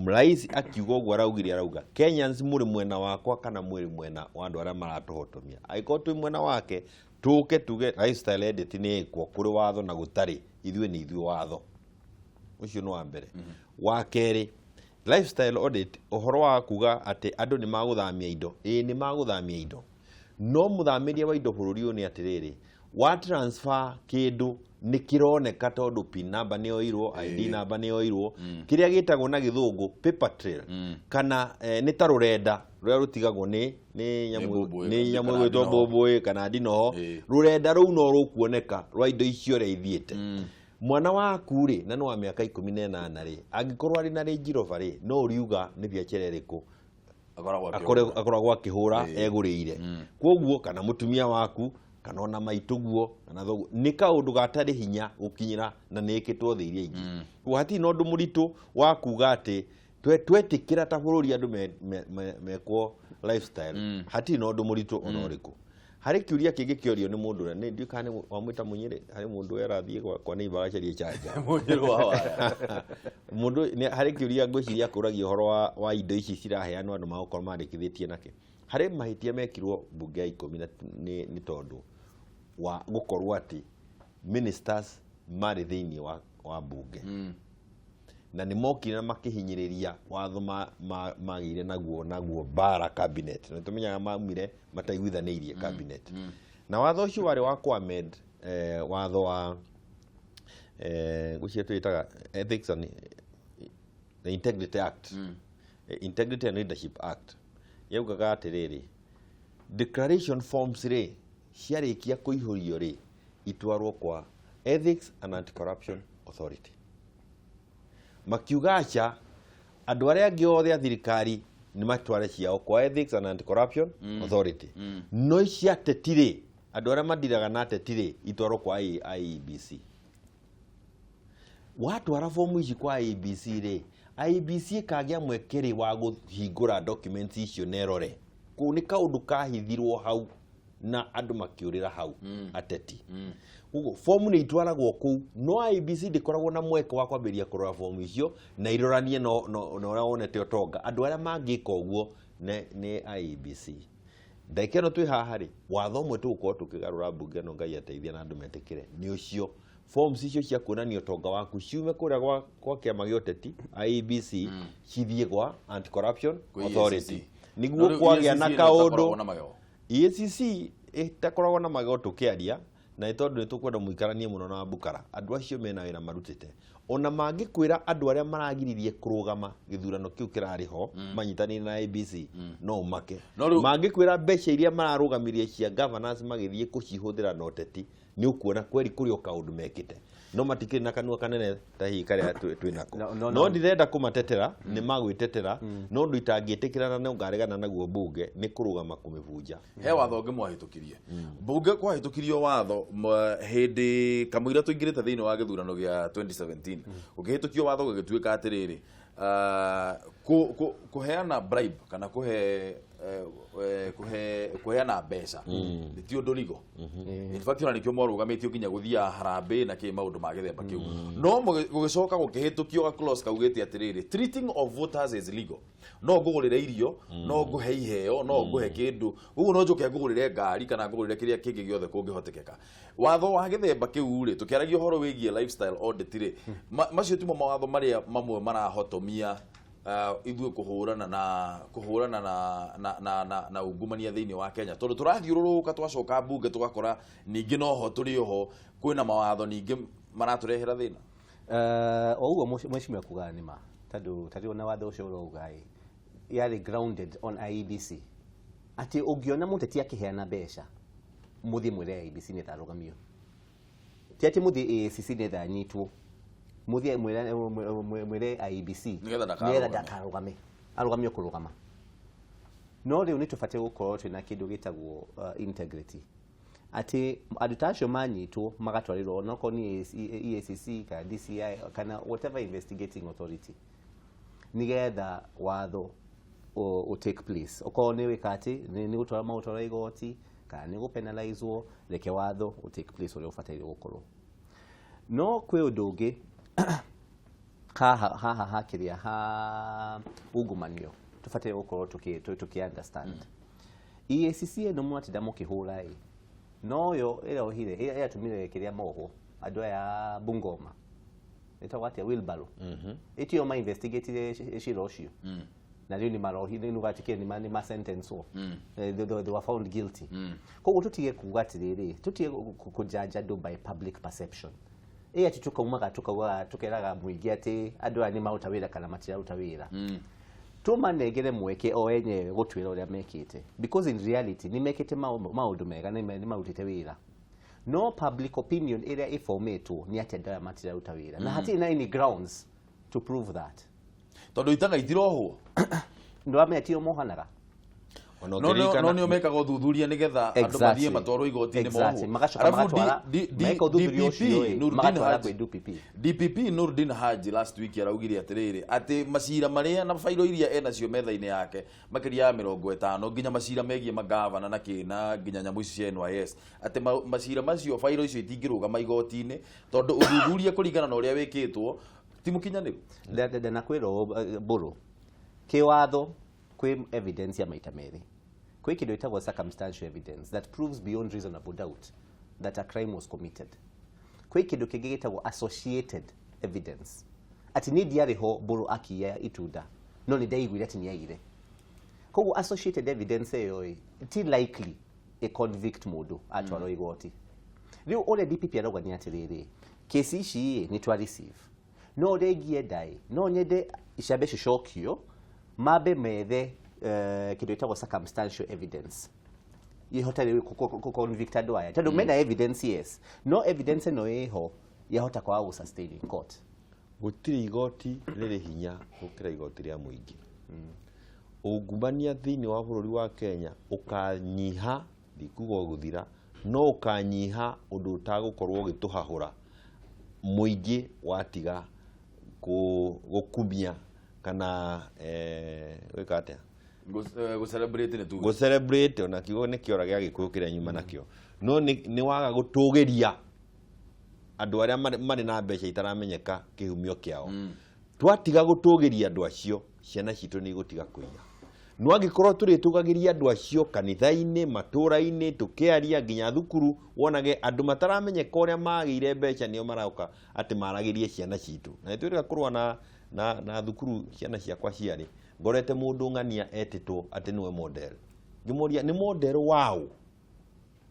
Rais akiuga ũguo araugire, arauga Kenyans mũrĩ mwena wakwa kana mwĩrĩ mwena wa andũ arĩa maratũhotomia. Angĩkorwo twĩ mwena wake, tũke tuge lifestyle audit nĩ ĩkwo kũrĩ watho na gũtarĩ, ithuĩ nĩ ithuĩ watho ũcio nĩ wa mbere. Wa kerĩ, lifestyle audit, ũhoro wa kuga atĩ andũ nĩ magũthamia indo, ĩĩ nĩ magũthamia indo, no mũthamĩrie wa indo bũrũri ũyũ nĩ atĩrĩrĩ, wa transfer kĩndũ nĩ kĩroneka tondũ PIN number nĩ yoirwo, ID number nĩ yoirwo, kĩrĩa gĩtagwo na gĩthũngũ paper trail, kana nĩ ta rũrenda rũrĩa rũtigagwo nĩ nyamũ mbũmbũĩ, nĩ nyamũ kana ĩgwĩtwo ndinoho. mbũmbũĩ kana ndinoho. Rũrenda rũu no rũkuoneka rwa indo icio ũrĩa ithiĩte. Mwana waku rĩ, na nĩ wa mĩaka 18 rĩ, angĩkorwo arĩ na Range Rover rĩ, no ũriuga nĩ biacara ĩrĩkũ akoragwo akĩhũra. Akoragwo akĩhũra egũrĩire. Koguo kana mũtumia waku kana ona maitũguo kana thoguo, nĩ kaũndũ gatarĩ hinya gũkinyĩra na nĩ ĩkĩtwo thĩ iria ingĩ. Koguo hatirĩ na ũndũ mũritũ wa kuga atĩ twetĩkĩra ta bũrũri andũ mekwo lifestyle, hatirĩ na ũndũ mũritũ ona ũrĩkũ. Harĩ kĩũria kĩngĩ kĩorio nĩ mũndũ ũrĩa nĩ ndiũĩ kana nĩ wamwĩta Mũnyĩrĩ, harĩ mũndũ ũrĩa arathiĩ kwa neighbor agacarie chanja. Mũnyĩrĩ wa waya. Mũndũ harĩ kĩũria ngwĩciria akũragia ũhoro wa indo ici ciraheanwo andũ magũkorwo mandĩkithĩtie nake. Harĩ mahĩtia mekirwo mbunge ya 10 na nĩ tondũ wa gũkorwo atĩ ministers marĩ thĩinĩ wa mbunge na nĩ mokire na makĩhinyĩrĩria watho magĩire naguo bara cabinet, na tũmenyaga maumire mataiguithanĩirie cabinet, na watho ũcio warĩ wa kũ-amend watho wa ngwĩciria twĩtaga Ethics and the Integrity Act, Integrity and Leadership Act, yaugaga atĩrĩrĩ, declaration forms rĩ ciarĩkia kũihũrio rĩ, itwarwo kwa Ethics and Anti-Corruption Authority. Makiuga aca, andũ arĩa angĩ othe a thirikari nĩ matware ciao kwa Ethics and Anti-Corruption Authority, no ici ateti rĩ, andũ arĩa mandiraga na ateti rĩ, itwarwo kwa IEBC. Watwara fomu ici kwa IEBC rĩ, IEBC ĩkagĩa mweke rĩ wa kũhingũra documents icio na ĩrore kũu. Nĩ kaũndũ kahithirwo hau na andũ makĩũrĩra hau ateti. Koguo fomu nĩ itwaragwo kũu, no IEBC ndĩkoragwo na mweke wa kwambĩrĩria kũrora fomu icio na iroranie na ũrĩa wonete ũtonga. Andũ arĩa mangĩka ũguo nĩ IEBC. Ndagĩka ĩno twĩ haha rĩ, watho ũmwe tũgũkorwo tũkĩgarũra mbunge ĩno, Ngai ateithia na andũ metĩkĩre, nĩ ũcio forms icio cia kuonania ũtonga waku ciume kũrĩa kwa kĩama gĩa ũteti IEBC, cithiĩ gwa Anti-Corruption Kwĩ Authority. EACC. Nĩguo No rĩu kwagĩa na EACC ĩno ĩtakoragwo kaũndũ na magego. EACC ĩtakoragwo na magego tũkĩaria na nĩ tondũ nĩ tũkwenda mũikaranie mũno na Bukara. Andũ acio mena wĩra marutĩte. Ona mangĩkwĩra andũ arĩa maragiririe kũrũgama gĩthurano kĩu kĩrarĩ ho manyitanĩire na IEBC, no ũmake. No rĩu- Mangĩkwĩra mbeca iria mararũgamirie cia governance magĩthiĩ kũcihũthĩra na ũteti, nĩ ũkuona kweri kũrĩ o kaũndũ mekĩte, no matikĩrĩ na kanua kanene ta hihi karĩa twĩ nako. No, no, No no. ndirenda kũmatetera, nĩ magwĩtetera, no ũndũ itangĩtĩkĩra na no ngaregana naguo mbunge nĩ kũrũgama kũmĩbunja. He watho ũngĩ mwahĩtũkirie mbunge, kwahĩtũkirio watho hĩndĩ kamũira tũingĩrĩte thĩinĩ wa gĩthurano gĩa 2017, ũkĩhĩtũkio watho gũgĩtuĩka atĩrĩrĩ, kũheana bribe kana kũhe kũheana mbeca nĩ ti ũndũ rigo. In fact, ona nĩkĩo mwarũgamĩtio nginya gũthiaga harambĩ na kĩ maũndũ ma gĩthemba kĩu. No gũgĩcoka gũkĩhĩtũkio ga clause kaugĩte atĩrĩrĩ, treating of voters is legal. No ngũgũrĩre irio, no ngũhe iheo, no ngũhe kĩndũ ũguo, no njũke ngũgũrĩre ngari kana ngũgũrĩre kĩrĩa kĩngĩ gĩothe kũngĩhotekeka. Watho wa gĩthemba kĩu rĩ, tũkĩaragia ũhoro wĩgiĩ lifestyle audit rĩ, macio timo mawatho marĩa mamwe marahotomia ithuĩ kũhũrana na ungumania thĩinĩ wa Kenya? Tondũ tũrathiũrũrũka, twacoka mbunge tũgakora ningĩ noho tũrĩ oho, kwĩna mawatho ningĩ maratũrehera thĩna. O ũguo mheshimiwa kugaga nĩ ma, tondũ tarĩu ona watho ũcio ũrauga ĩ yarĩ grounded on IEBC, atĩ ũngĩona mũteti akĩheana mbeca, mũthiĩ mwĩre IEBC nĩgetha arũgamio, ti atĩ mũthiĩ AACC nĩgetha anyitwo, mũthiĩ mwĩre IEBC nĩgetha ndakarũgame. Nĩgetha ndakarũgame, arũgamio kũrũgama. No rĩu nĩ tũbatiĩ gũkorwo twĩna kĩndũ gĩtagwo integrity, atĩ andũ ta acio manyitwo magatwarĩrwo onokorwo nĩ EACC kana DCI kana whatever investigating authority, nigetha watho ũ take place. Okorwo nĩ wĩka atĩ nĩ gũtwara magũtwara igoti kana nĩ gũpenalizwo, reke watho ũ take place ũrĩa ũbataire gũkorwo. No kwĩ ũndũ ũngĩ haha hakĩrĩa ha ungumanio tũbataire gũkorwo tũkĩ understand. EACC ĩno mwatinda mũkĩhũra ĩ, noyo ĩrohire, ĩratũmire kĩrĩa mohwo andũ aya Bungoma, ĩtagwo atĩa, wheelbarrow, ĩtio ma investigatire cira ũcio, na rĩu nĩ marohire, nĩ ugatikire nĩ ma sentence. They were found guilty. Koguo tũtige kuga atĩrĩrĩ, tũtige kũjudge andũ by public perception, ĩ atĩ tukaumaga tukaugaga tukeraga mũingĩ atĩ andũ aya nĩ maruta wĩra kana matiraruta wĩra. Tũmanengere mweke o enyewe gũtwĩra ũrĩa mekĩte, because in reality nĩ mekĩte maũndũ mega, nĩ marutĩte wĩra, no public opinion ĩrĩa ĩformĩtwo nĩ atĩ andũ aya matiraruta wĩra, na hatirĩ na any grounds to prove that. Tondũ itanga itirohwo. Ndwamenya tio mohanaga. Ona no ũkĩririkana- no nĩo mekaga ũthuthuria nĩgetha andũ mathiĩ matwarwo igoti-inĩ mohwo. Magacoka Arabu magatwara meka ũthuthuria DPP ũcio ĩ, Nurdin magatwara Haji kwĩ DPP. DPP Nurdin Haji last week araugire atĩrĩrĩ, atĩ macira marĩa na bairo iria enacio metha-inĩ yake makĩria ya 50, nginya macira megiĩ magavana na kĩna nginya nyamũ ici cia NYS, atĩ macira macio, bairo icio itingĩrũgama igoti-inĩ tondũ ũthuthuria kũringana na ũrĩa wĩkĩtwo ti mũkinyanĩru. Ndanakwĩra ũũ, mbũrũ kĩwatho kwĩ evidence ya maita merĩ. Kwĩ kĩndũ ĩtagwo circumstantial evidence that proves beyond reasonable doubt that a crime was committed. Kwĩ kĩndũ kĩngĩ gĩtagwo associated evidence, atĩ niĩ ndiarĩ ho mbũrũ akiya itunda, no nĩ ndaiguire atĩ nĩ aiyire. Koguo associated evidence ĩyo ĩ ti likely ĩ convict mũndũ atwarwo igoti. Rĩu ũrĩa DPP arauga nĩ atĩrĩrĩ, kesi ici ĩ nĩ twa receive, no ũrĩa ingĩenda ĩ, no nyende ciambe cicokio, mambe methe kĩndũ gĩtagwo circumstantial evidence ihote rĩu kũ convict andũ aya, tondũ mena evidence, yes, no evidence ĩno ĩho yahota kwaga gũ sustain in court. Gũtirĩ igoti rĩrĩ hinya gũkĩra igoti rĩa mũingĩ. Ungumania thĩinĩ wa bũrũri wa Kenya ũkanyiha, ndikuga ũgũthira, no ũkanyiha ũndũ ũtagũkorwo ũgĩtũhahũra mũingĩ watiga gũkumia kana gwĩka atĩa? Gũ celebrate nĩ tuge. Gũ celebrate, ona kiugo nĩ kĩora gĩa gĩkũyũ kĩrĩa nyuma nakĩo, no nĩ waga gũtũgĩria andũ arĩa marĩ na mbeca itaramenyeka kĩhumio kĩao. Twatiga gũtũgĩria andũ acio, ciana citũ nĩ igũtiga kũiya. No angĩkorwo tũrĩtũgagĩria andũ acio kanitha-inĩ, matũra-inĩ, tũkĩaria nginya thukuru, wonage andũ mataramenyeka ũrĩa magĩire mbeca nĩo maroka atĩ maragĩrie ciana citũ. Na nĩtwĩrĩga kũrũa na thukuru ciana ciakwa ciarĩ ngorete mũndũ ng'ania etĩtwo atĩ nĩwe model, ngĩmũria nĩ model waũ?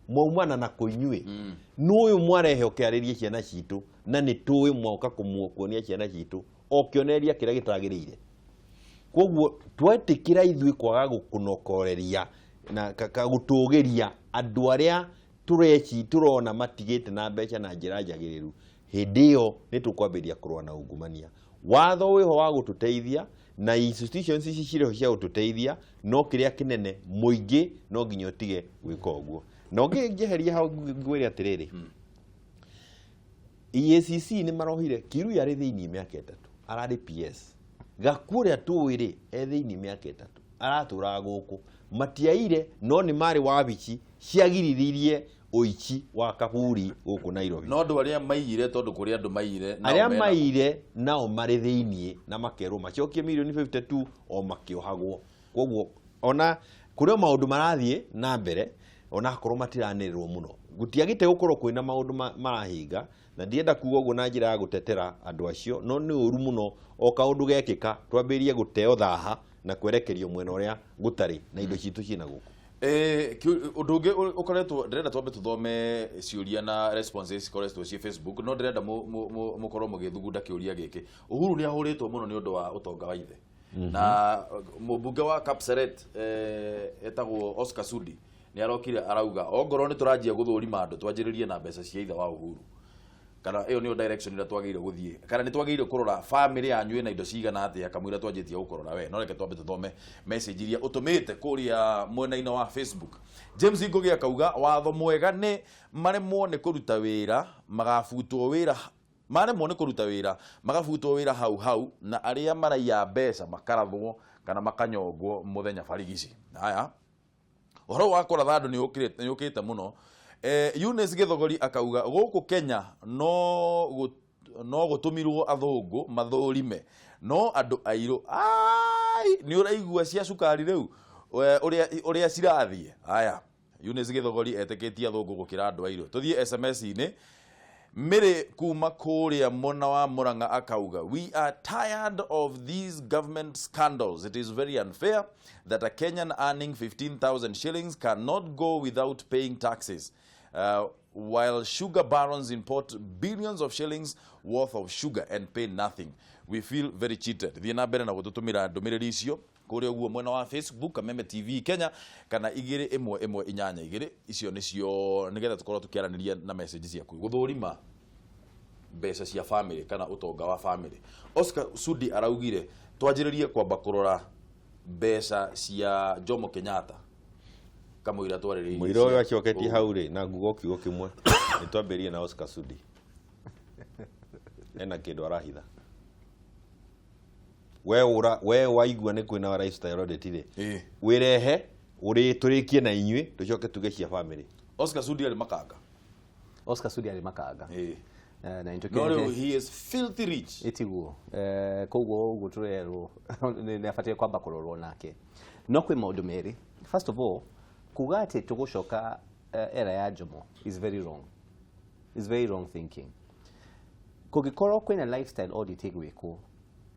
Mwaumana na kũinyuĩ. Nũyũ mwarehe ũkĩarĩrie ciana citũ, na nĩ tũĩ mwoka kuonia ciana citũ o kĩonereria kĩrĩa gĩtagĩrĩire. Koguo twetĩkĩra ithuĩ kwaga gũkũnokoreria na gũtũgĩria andũ arĩa tũreci tũrona matigĩte na mbeca na njĩra njagĩrĩru, hĩndĩ ĩyo nĩ tũkwambĩrĩria kũrũa na ungumania. Watho wĩho wa gũtũteithia na institutions ici cirĩ ho cia gũtũteithia, no kĩrĩa kĩnene mũingĩ no nginya ũtige gwĩka ũguo. Na ũngĩnjeheria hau ngwĩre atĩrĩrĩ, EACC nĩ marohire Kirui arĩ thĩinĩ mĩaka 3, ararĩ PS. Gakuo ũrĩa tũĩ rĩ, e thĩinĩ mĩaka 3, aratũraga gũkũ. Matiaire, no nĩ marĩ wabici ciagirithirie ũici wa kaburi gũkũ Nairobi. No andũ arĩa maiyire, tondũ kũrĩ andũ maiyire, nao arĩa mena- maiyire nao marĩ thĩinĩ na makerwo macokie mirioni 52 o makĩohagwo. Koguo ona kũrĩ o maũndũ marathiĩ na mbere, ona akorwo matiranĩrĩrwo mũno, gũtiagĩte gũkorwo kwĩna maũndũ marahinga, na ndienda kuga ũguo na njĩra ya gũtetera andũ acio, no nĩ ũru mũno o kaũndũ gekĩka twambĩrĩrie gũteo thaha na kwerekerio mwena ũrĩa gũtarĩ na indo citũ ciĩna gũkũ. Ũndũ ũngĩ ũkoretwo ndĩrenda twambe tũthome ciũria na responses cikoretwo ciĩ Facebook, no ndĩrenda mũkorwo mũgĩthugunda kĩũria gĩkĩ. Uhuru nĩ ahũrĩtwo mũno nĩ ũndũ wa ũtonga wa ithe. Na mũmbunge wa Kapseret, etagwo Oscar Sudi, nĩ arokire arauga ongorwo nĩ tũranjia gũthũrima andũ twanjĩrĩrie na mbeca cia ithe wa Uhuru. Kana ĩyo nĩyo direction ĩrĩa twagĩrĩire gũthiĩ, kana nĩ twagĩrĩire kũrora family yanyu ĩna indo cigana atĩa kamũira twanjĩtie gũkũrora we. No reke twambe tũthome message iria ũtũmĩte kũrĩa mwena-inĩ wa Facebook. James Ngugi akauga watho mwega nĩ maremwo nĩ kũruta wĩra magabutwo wĩra, maremwo nĩ kũruta wĩra magabutwo wĩra hau hau, na arĩa maraiya mbeca makarathwo kana makanyongwo mũthenya barigici. Haya, ũhoro wa kũratha andũ nĩ ũkĩte mũno. Eunice Gĩthogori akauga gũkũ Kenya no gũtũmirwo athũngũ mathũrime, no andũ airũ ai nĩ ũraigua cia cukari rĩu ũrĩa cirathiĩ. Haya, Eunice Gĩthogori etĩkĩtie athũngũ gũkĩra andũ airũ. Tũthiĩ SMS-inĩ. Mĩrĩ kuma kũrĩa mwena wa Murang'a akauga we are tired of these government scandals. It is very unfair that a Kenyan earning 15,000 shillings cannot go without paying taxes, while sugar barons import billions of shillings worth of sugar and pay nothing. We feel very cheated. Thiĩ na mbere na gũtũtũmĩra ndũmĩrĩri icio kũrĩa ũguo mwena wa Facebook Kameme TV Kenya, kana igĩrĩ ĩmwe ĩmwe inyanya igĩrĩ, icio nĩcio nĩgetha tũkorwo tũkĩaranĩria na message ciaku. Gũthũrima mbeca cia family kana ũtonga wa family. Oscar Sudi araugire twanjĩrĩrie kwamba kũrora mbeca cia Jomo Kenyatta kamũira twarĩrĩirie Mũira ũyũ cia acoketie hau rĩ, na nguga o kiugo kĩmwe, nĩ twambĩrĩrie na Oscar Sudi. Ena kĩndũ arahitha. We ũra, we waigua nĩ kwĩna lifestyle audit rĩ, wĩrehe ũrĩ tũrĩkie na inyuĩ tũcoke tuge cia family. Oscar Sudi arĩ makanga. Oscar Sudi arĩ makanga. Na nĩ No rĩu tũkĩrĩte- he is filthy rich. Ĩtiguo. Koguo ũguo tũrerwo nĩ abatiĩ kwamba kũrorwo nake. No kwĩ maũndũ merĩ. First of all, kuga atĩ tũgũcoka era ya Jomo is very wrong. Is very wrong thinking. Kũngĩkorwo kwĩna lifestyle audit ĩgwĩkwo,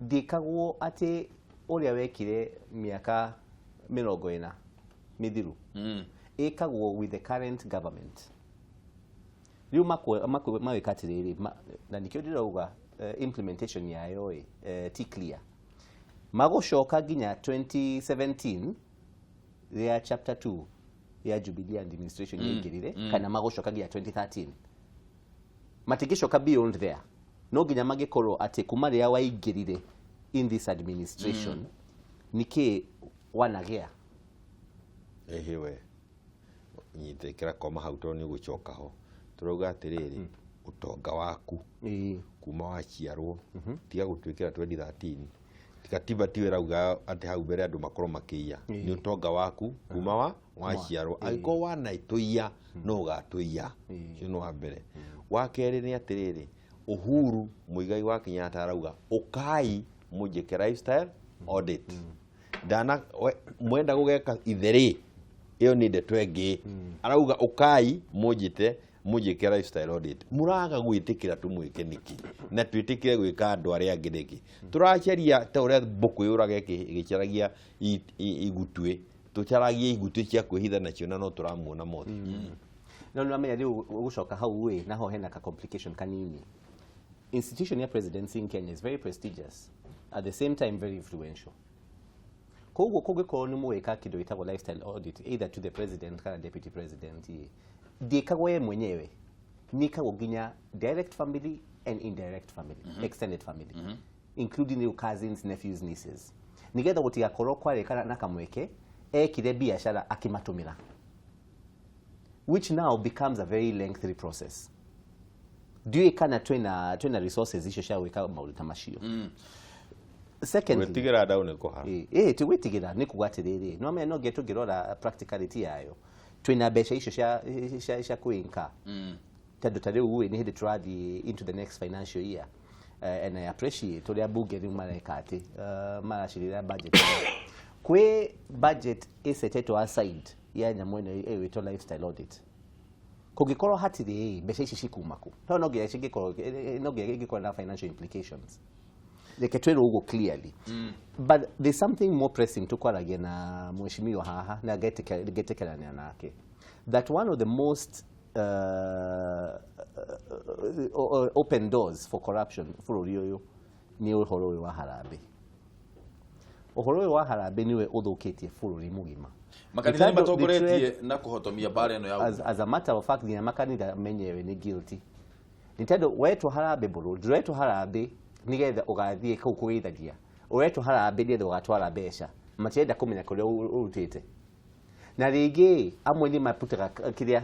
ndĩkagwo atĩ ũrĩa wekire mĩaka 40 mĩthiru. Ĩkagwo with the current government. Rĩu magwĩka atĩrĩrĩ, na nĩkĩo ndĩrauga implementation yayo ĩ, ti clear. Magũcoka nginya 2017 rĩa chapter 2 ya Jubilee administration yaingĩrire, kana magũcoka nginya 2013. Matingĩcoka beyond there. No nginya mangĩkorwo atĩ kuma rĩrĩa waingĩrire in this administration, nĩkĩ wanagĩa? Ĩhĩ we, nyitĩkĩra koma hau tondũ nĩ ũgũcoka ho. Tũrauga atĩrĩrĩ, ũtonga waku kuma waciarwo, tiga gũtuĩkĩra 2013. Katiba tiwe ĩrauga atĩ hau mbere andũ makorwo makĩiya. Nĩ ũtonga waku kuma waciarwo. Angĩkorwo wanatũiya, no ũgatũiya. Ũcio nĩ wa mbere. Wa kerĩ nĩ atĩrĩrĩ, Uhuru Muigai wa Kenyatta arauga ũkai mũnjĩke lifestyle audit. Ndana, we, mwenda gũgeka itherĩ, ĩyo nĩ ndeto ĩngĩ. Arauga ũkai mũnjĩte mũnjĩke lifestyle audit. Mũraga gwĩtĩkĩra tũmwĩke nĩkĩ? Na twĩtĩkĩre gwĩka andũ arĩa angĩ nĩkĩ? Tũracaria ta ũrĩa mbũkũ yũraga ĩgĩcaragia igutuĩ. Tũcaragie igutuĩ cia kwĩhitha nacio na no tũramuona mothe. No nĩ wamenya rĩu ũgũcoka hau ĩ, naho hena ka complication kanini. Institution ya presidency in Kenya is very prestigious, at the same time very influential. Koguo kũngĩkorwo nĩ mũgwĩka kĩndũ gĩtagwo lifestyle audit, either to the president kana deputy president ĩ, ndĩkagwo ye mwenyewe, nĩkagwo nginya direct family and indirect family, extended family, including your cousins, nephews, nieces, nĩgetha gũtigakorwo kwarĩ kana na kamweke ekire biacara akĩmatũmĩra, which now becomes a very lengthy process. Ndiũĩ kana twĩna resources icio cia gwĩka maũndũ ta macio. Secondly, Gwĩtigĩra ndau nĩ kũhara. Ĩ ti gwĩtigĩra, nĩ kuga atĩrĩrĩ, no menya no nginya tũngĩrora practicality yayo, twĩna mbeca icio cia kwĩnka, tondũ ta rĩu ĩ, nĩ hĩndĩ tũrathiĩ into the next financial year, and I appreciate ũrĩa bunge rĩu mareka atĩ maracirĩra budget, kwĩ budget ĩsetetwo aside ya nyamũ ĩno ĩgwĩtwo lifestyle audit. Kũngĩkorwo hatirĩ ĩ, mbeca ici cikuma kũ? Tondũ no nginya cingĩkorwo, no nginya ingĩkorwo na financial implications. Reke twĩrwo ũguo clearly. But there's something more pressing tũkwaragia na mheshimiwa haha na ngetĩkĩrania nake, that one of the most open doors for corruption bũrũri ũyũ nĩ ũhoro ũyũ wa harambee. Ũhoro ũyũ wa harambee nĩwe ũthũkĩtie bũrũri mũgima. Makanitha nĩ Nĩ tondũ matongoretie na kũhotomia mbara ĩno ya as a matter of fact, nginya makanitha menyewe nĩ guilty, nĩ tondũ wetwo harambee mbũrũ, ndũretwo harambee nĩgetha ũgathiĩ kũu kũgeithagia, ũretwo harambee nĩgetha ũgatwara mbeca. Matirenda kũmenya kũrĩa ũrutĩte. Na rĩngĩ amwe nĩ maputaga kĩrĩa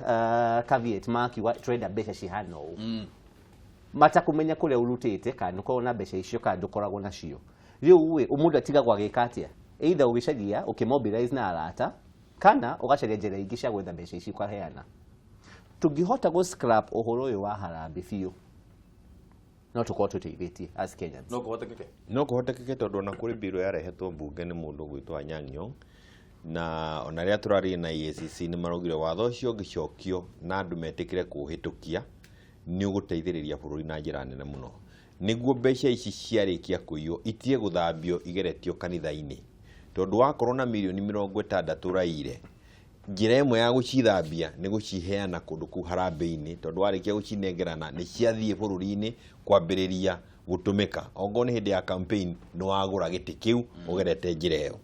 caveat, makiuga tũrenda mbeca cihana ũũ, matakũmenya kũrĩa ũrutĩte, kana nĩũkoragwo na mbeca icio kana ndũkoragwo nacio. Rĩu ĩ, mũndũ atigagwo agĩka atĩa? Either ũgĩcaria ũkĩmobilize na arata, kana ũgacaria njĩra ingĩ cia gwetha mbeca ici ũkaheana. Tũngĩhota gũ scrap ũhoro ũyũ wa harambee biũ, no tũkorwo tũteithĩtie as Kenyans. No kũhotekeke. No kũhotekeke, tondũ ona kũrĩ mbirũ yarehetwo mbunge nĩ mũndũ ũgwĩtwo Anyang' Nyong'o, na ona rĩrĩa tũrarĩ na EACC nĩ maraugire watho ũcio ũngĩcokio na andũ metĩkĩre kũũhĩtũkia, nĩ ũgũteithĩrĩria bũrũri na njĩra nene mũno, nĩguo mbeca ici ciarĩkia kũiywo itige gũthambio igeretio kanitha-inĩ, tondũ wakorwo na mirioni 60 ũraire, njĩra ĩmwe ya gũcithambia nĩ gũciheana kũndũ kũu harambee-inĩ, tondũ warĩkia gũcinengerana nĩ ciathiĩ bũrũri-inĩ kwambĩrĩria gũtũmĩka. Ongorwo nĩ hĩndĩ ya campaign, nĩ wagũra gĩtĩ kĩu ũgerete njĩra ĩyo.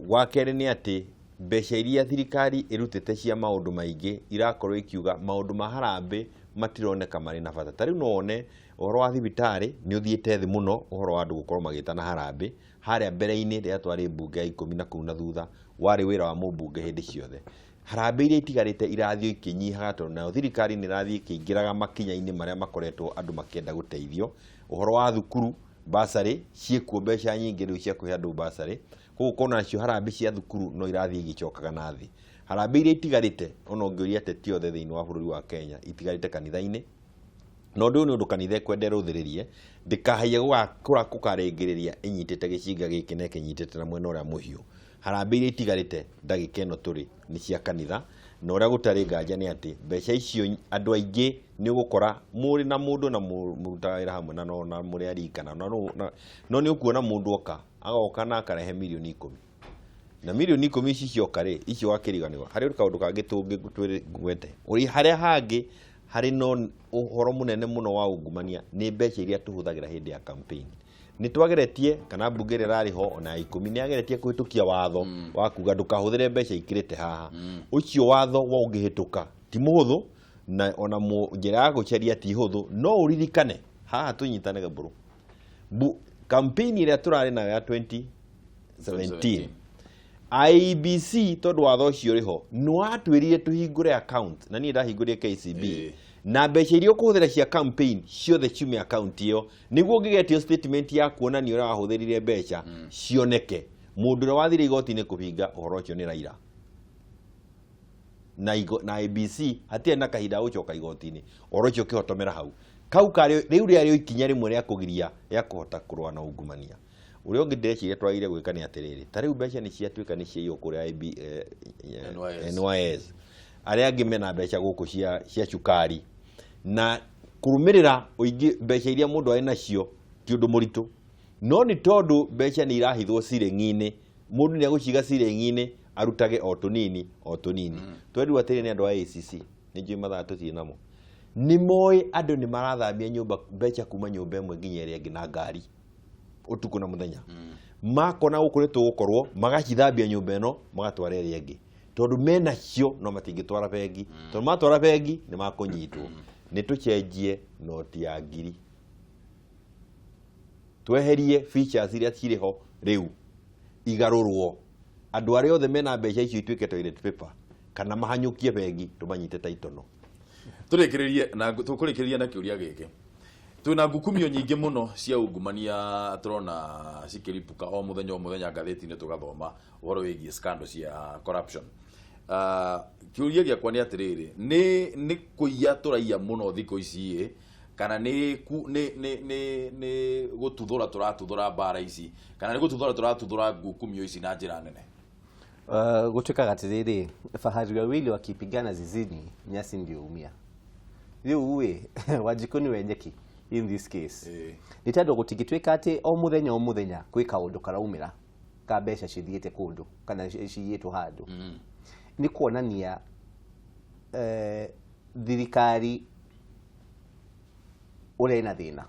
Wa kerĩ nĩ atĩ mbeca iria thirikari ĩrutĩte cia maũndũ maingĩ irakorwo ikiuga maũndũ ma harambee matironeka marĩ na bata. Ta rĩu no wone ũhoro wa thibitarĩ nĩ ũthiĩte thĩ mũno, ũhoro wa andũ gũkorwo magĩtana harambee. Harĩa mbere-inĩ rĩrĩa twarĩ mbunge ya 10 na kũu na thutha, warĩ wĩra wa mũmbunge hĩndĩ ciothe. Harambee iria itigarĩte irathiĩ ikĩnyihaga, tondũ nayo thirikari nĩ ĩrathiĩ ĩkĩingĩraga makinya-inĩ marĩa makoretwo andũ makĩenda gũteithio. Ũhoro wa thukuru, bursary ciĩkuo, mbeca nyingĩ rĩu cia kũhe andũ bursary, koguo ũkona nacio harambee cia thukuru no irathiĩ igĩcokaga na thĩ. Harambee iria itigarĩte, ona ũngĩũria ateti othe thĩinĩ wa bũrũri wa Kenya, itigarĩte kanitha-inĩ. Na ũndũ ũyũ nĩ ũndũ kanitha ĩkwenda ĩrũthĩrĩrie, ndĩkahaie gũgakũra kũkarĩngĩrĩria ĩnyitĩte gĩcinga gĩkĩ na ĩkĩnyitĩte na mwena ũrĩa mũhiũ. Harambee iria itigarĩte ndagĩka ĩno tũrĩ nĩ cia kanitha, na ũrĩa gũtarĩ nganja nĩ atĩ mbeca icio andũ aingĩ nĩ ũgũkora mũrĩ na mũndũ na mũrutaga wĩra hamwe na no na mũrĩ arikana no no nĩ ũkuona mũndũ oka agoka na akarehe mirioni 10, na mirioni 10 ici cioka rĩ, icio wakĩriganĩrwo. Harĩ kaũndũ kangĩ tũngĩ ũrĩ harĩa hangĩ harĩ no ũhoro mũnene mũno wa ungumania nĩ mbeca iria tũhũthagĩra hĩndĩ ya campaign. Nĩ twageretie, kana mbunge ĩrĩa ĩrarĩ ho ona ya 10 nĩ yageretie kũhĩtũkia watho wa kuga ndũkahũthĩre mbeca ikĩrĩte haha. Ũcio watho wa ũngĩhĩtũka ti mũhũthũ, na ona njĩra ya gũcaria ti hũthũ. No ũririkane haha tũnyitane mbũrũ, campaign ĩrĩa tũrarĩ nayo ya 2017 IEBC, tondũ watho ũcio ũrĩ ho nĩ watwĩrire tũhingũre account, na niĩ ndahingũrire KCB, na mbeca iria ũkũhũthĩra cia campaign ciothe ciume account ĩyo, nĩguo ũngĩgetio statement ya kuonania ũrĩa wahũthĩrire mbeca cioneke. Mũndũ ũrĩa wathire igoti-inĩ kũbinga ũhoro ũcio nĩ Raila na, na IEBC hatirĩ na kahinda ga gũcoka igoti-inĩ, ũhoro ũcio ũkĩhotomera hau. Kau karĩ rĩu rĩarĩ o ikinya rĩmwe rĩa kũgiria rĩa kũhota kũrũa na ungumania. Ũrĩa ũngĩ ndĩreciria twagĩrĩire gwĩka nĩ atĩrĩrĩ, ta rĩu mbeca nĩ ciatuĩka nĩ ciaiywo kũrĩa IB, NYS. NYS, arĩa angĩ mena mbeca gũkũ cia cukari, na kũrũmĩrĩra ũingĩ mbeca iria mũndũ arĩ nacio ti ũndũ mũritũ, no nĩ tondũ mbeca nĩ irahithwo ciringi-inĩ, mũndũ nĩ agũciga ciringi-inĩ. Arutage o tũnini o tũnini. Twerirwo atĩrĩ nĩ andũ a ACC, nĩ njũĩ mathaa tũtirĩ namo, nĩ moĩ andũ nĩ marathamia nyũmba mbeca kuma nyũmba ĩmwe nginya ĩrĩa ĩngĩ na ngari ũtukũ na mũthenya. Makona gũkũ nĩ tũgũkorwo magacithambia nyũmba ĩno magatwara ĩrĩa ĩngĩ, tondũ menacio no matingĩtwara bengi, tondũ matwara bengi nĩ makũnyitwo. Nĩ tũcenjie noti ya ngiri, tweherie features iria cirĩ ho rĩu, igarũrwo, andũ arĩa othe mena mbeca icio ituĩke toilet paper kana mahanyũkie bengi tũmanyite ta itono. Tũrĩkĩrĩrie na tũkũrĩkĩrĩria na kĩũria gĩkĩ. Twĩna ngukumio nyingĩ mũno cia ungumania, tũrona cikĩripũka o mũthenya o mũthenya ngathĩti-inĩ, tũgathoma ũhoro wĩgiĩ scandal cia corruption. Kĩũria gĩakwa nĩ atĩrĩrĩ, nĩ kũiya tũraiya mũno thikũ ici ĩ, kana nĩ ku- nĩ nĩ nĩ nĩ gũtuthũra tũratuthũra mbara ici, kana nĩ gũtuthũra tũratuthũra ngukumio ici na njĩra nene? Gũtuĩkaga atĩrĩrĩ, fahari wawili wakipigana zizini, nyasi ndio umia. Rĩu ĩ, Wanjikũ nĩwe nyeki in this case, nĩ tondũ gũtingĩtuĩka atĩ o mũthenya o mũthenya kwĩ kaũndũ karaumĩra ka mbeca cithiĩte kũndũ kana ciyĩtwo handũ. Nĩ kuonania thirikari ũrĩa ĩna thĩna,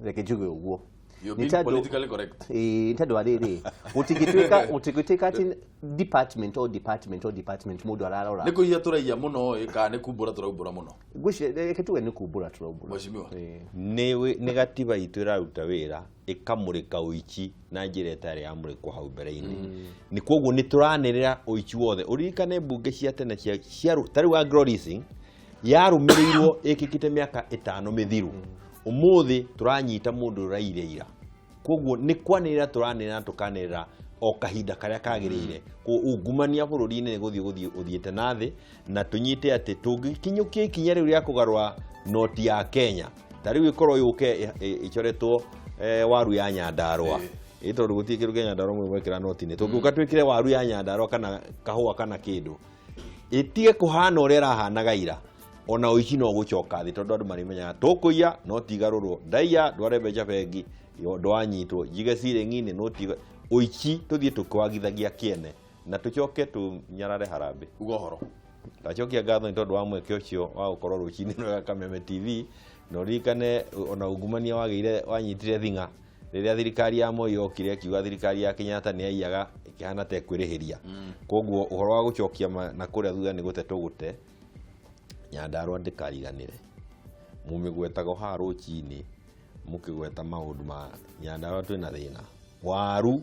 reke njuge ũguo. You're Nĩ being politically correct. Ĩĩ, nĩ tondũ wa rĩrĩ, gũtingĩtuĩka atĩ department o department o department mũndũ ararora. Nĩ kũiya tũraiya mũno ĩ, kana nĩ kumbũra tũraumbũra mũno? Ngwĩciria reke tuge nĩ kumbũra tũraumbũra. Mheshimiwa. Nĩ gatiba itũ ĩraruta wĩra ĩkamũrĩka ũici na njĩra ĩtarĩ yamũrĩkwo hau mbere-inĩ. Nĩ koguo nĩ tũranĩrĩra ũici wothe. Ũririkane mbunge cia tene cia ta rĩu Anglo Leasing yarũmĩrĩirwo ĩkĩkĩte mĩaka 5 mĩthiru. Ũmũthĩ tũranyita mũndũ ũraire ira. Koguo nĩ kwanĩrĩra tũranĩrĩra na tũkanĩrĩra o kahinda karĩa kagĩrĩire. Ungumania bũrũri-inĩ nĩ gũthiĩ ũthiĩte na thĩ, na tũnyite atĩ tũngĩkinyũkia ikinya rĩu rĩa kũgarũra noti ya Kenya, ta rĩu ĩkorwo yũke ĩcoretwo waru ya Nyandarũa. Ĩ tondũ gũtirĩ kĩndũ kĩa Nyandarũa mũno mwekĩra noti-inĩ. Tũngĩũka twĩkĩre waru ya Nyandarũa kana kahũa kana kĩndũ, ĩtige kũhana ũrĩa ĩrahanaga ira, ona ũici no gũcoka thĩ, tondũ andũ marĩmenyaga tũkũiya no tigarũrwo, ndaiya ndware mbeca bengi ndwanyitwo, njige ciringi-inĩ no tiga ũici, tũthiĩ tũkwagithagia kĩene na tũcoke tũnyarare harambĩ. Uga ũhoro. Ndacokia ngatho nĩ tondũ wa mweke ũcio wa gũkorwo rũcinĩ rwa Kameme TV, na ũririkane ona ungumania wagĩire wanyitire thing'a rĩrĩa thirikari ya Moi yokire ĩkiuga thirikari ya Kenyatta nĩ yaiyaga ĩkĩhana ta ĩkwĩrĩhĩria. Koguo ũhoro wa gũcokia na kũrĩa thutha nĩ gũte tũgũte. Nyandarũa ndĩkariganĩre, mũmĩgwetaga haha rũcinĩ mũkĩgweta maũndũ ma Nyandarũa, twĩna thĩna waru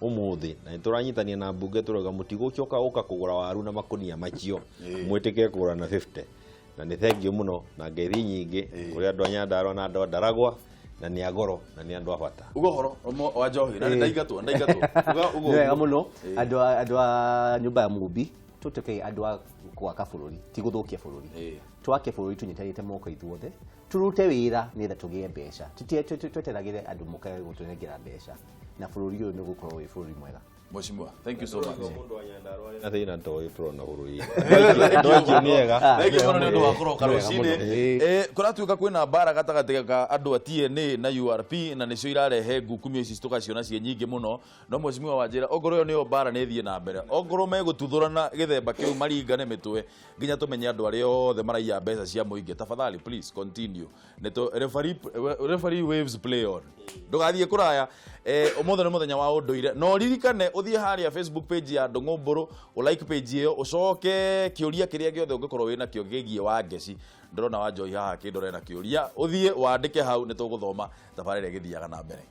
ũmũthĩ, na nĩtũranyitania na mbunge tũrauga mũtigũcoka gũka kũgũra waru na makũnia macio, mwĩtĩkĩre kũgũra na 50. Na nĩ thengiũ mũno na ngeithi nyingĩ kũrĩ andũ a Nyandarũa na andũ a Ndaragwa, na nĩ a goro na nĩ andũ a bata. Uga ũhoro wa njohi na nĩ ndaingatwo, ndaingatwo. Uga ũguo. Nĩ wega mũno. Andũ a nyũmba ya Mũmbi, tũtuĩke andũ a gwaka bũrũri, ti gũthũkia bũrũri. Twake bũrũri tũnyitanĩte moko ithuothe, tũrute wĩra nĩgetha tũgĩe mbeca, tweteragĩre andũ moke gũtũnengera mbeca, na bũrũri ũyũ nĩ ũgũkorwo wĩ bũrũri mwega. Mheshimiwa, thank you so much. Na thĩna ta ũyũ tũrona bũrũri-inĩ. No acio nĩ ega. Thank you mũno nĩ ũndũ wa kũroka rũcinĩ. Kũratuĩka kwĩna mbara gatagatĩ ka andũ a TNA na URP, na nĩcio irarehe ngukumio ici tũgaciona ciĩ nyingĩ mũno. No mheshimiwa wanjĩra ongorwo ĩyo nĩyo mbara nĩ ĩthiĩ na mbere, ongorwo megũtuthũrana gĩthemba kĩu maringane mĩtwe nginya tũmenye andũ arĩa othe maraiya mbeca cia mũingĩ, tafadhali please continue. Nĩtũ referee waves play on. Ndũgathiĩ kũraya. Ũmũthĩ nĩ mũthenya wa ũndũire, no ririkane ũthiĩ harĩa Facebook page ya Ndũng'ũ Mbũrũ, ũ like page ĩyo, ũcoke kĩũria kĩrĩa gĩothe ũngĩkorwo wĩna kĩo gĩgiĩ Wangeci. Ndĩrona Wanjohi haha kĩndore na kĩũria, ũthiĩ wandĩke hau, nĩ tũgũthoma tabarĩra ĩgĩthiaga na mbere.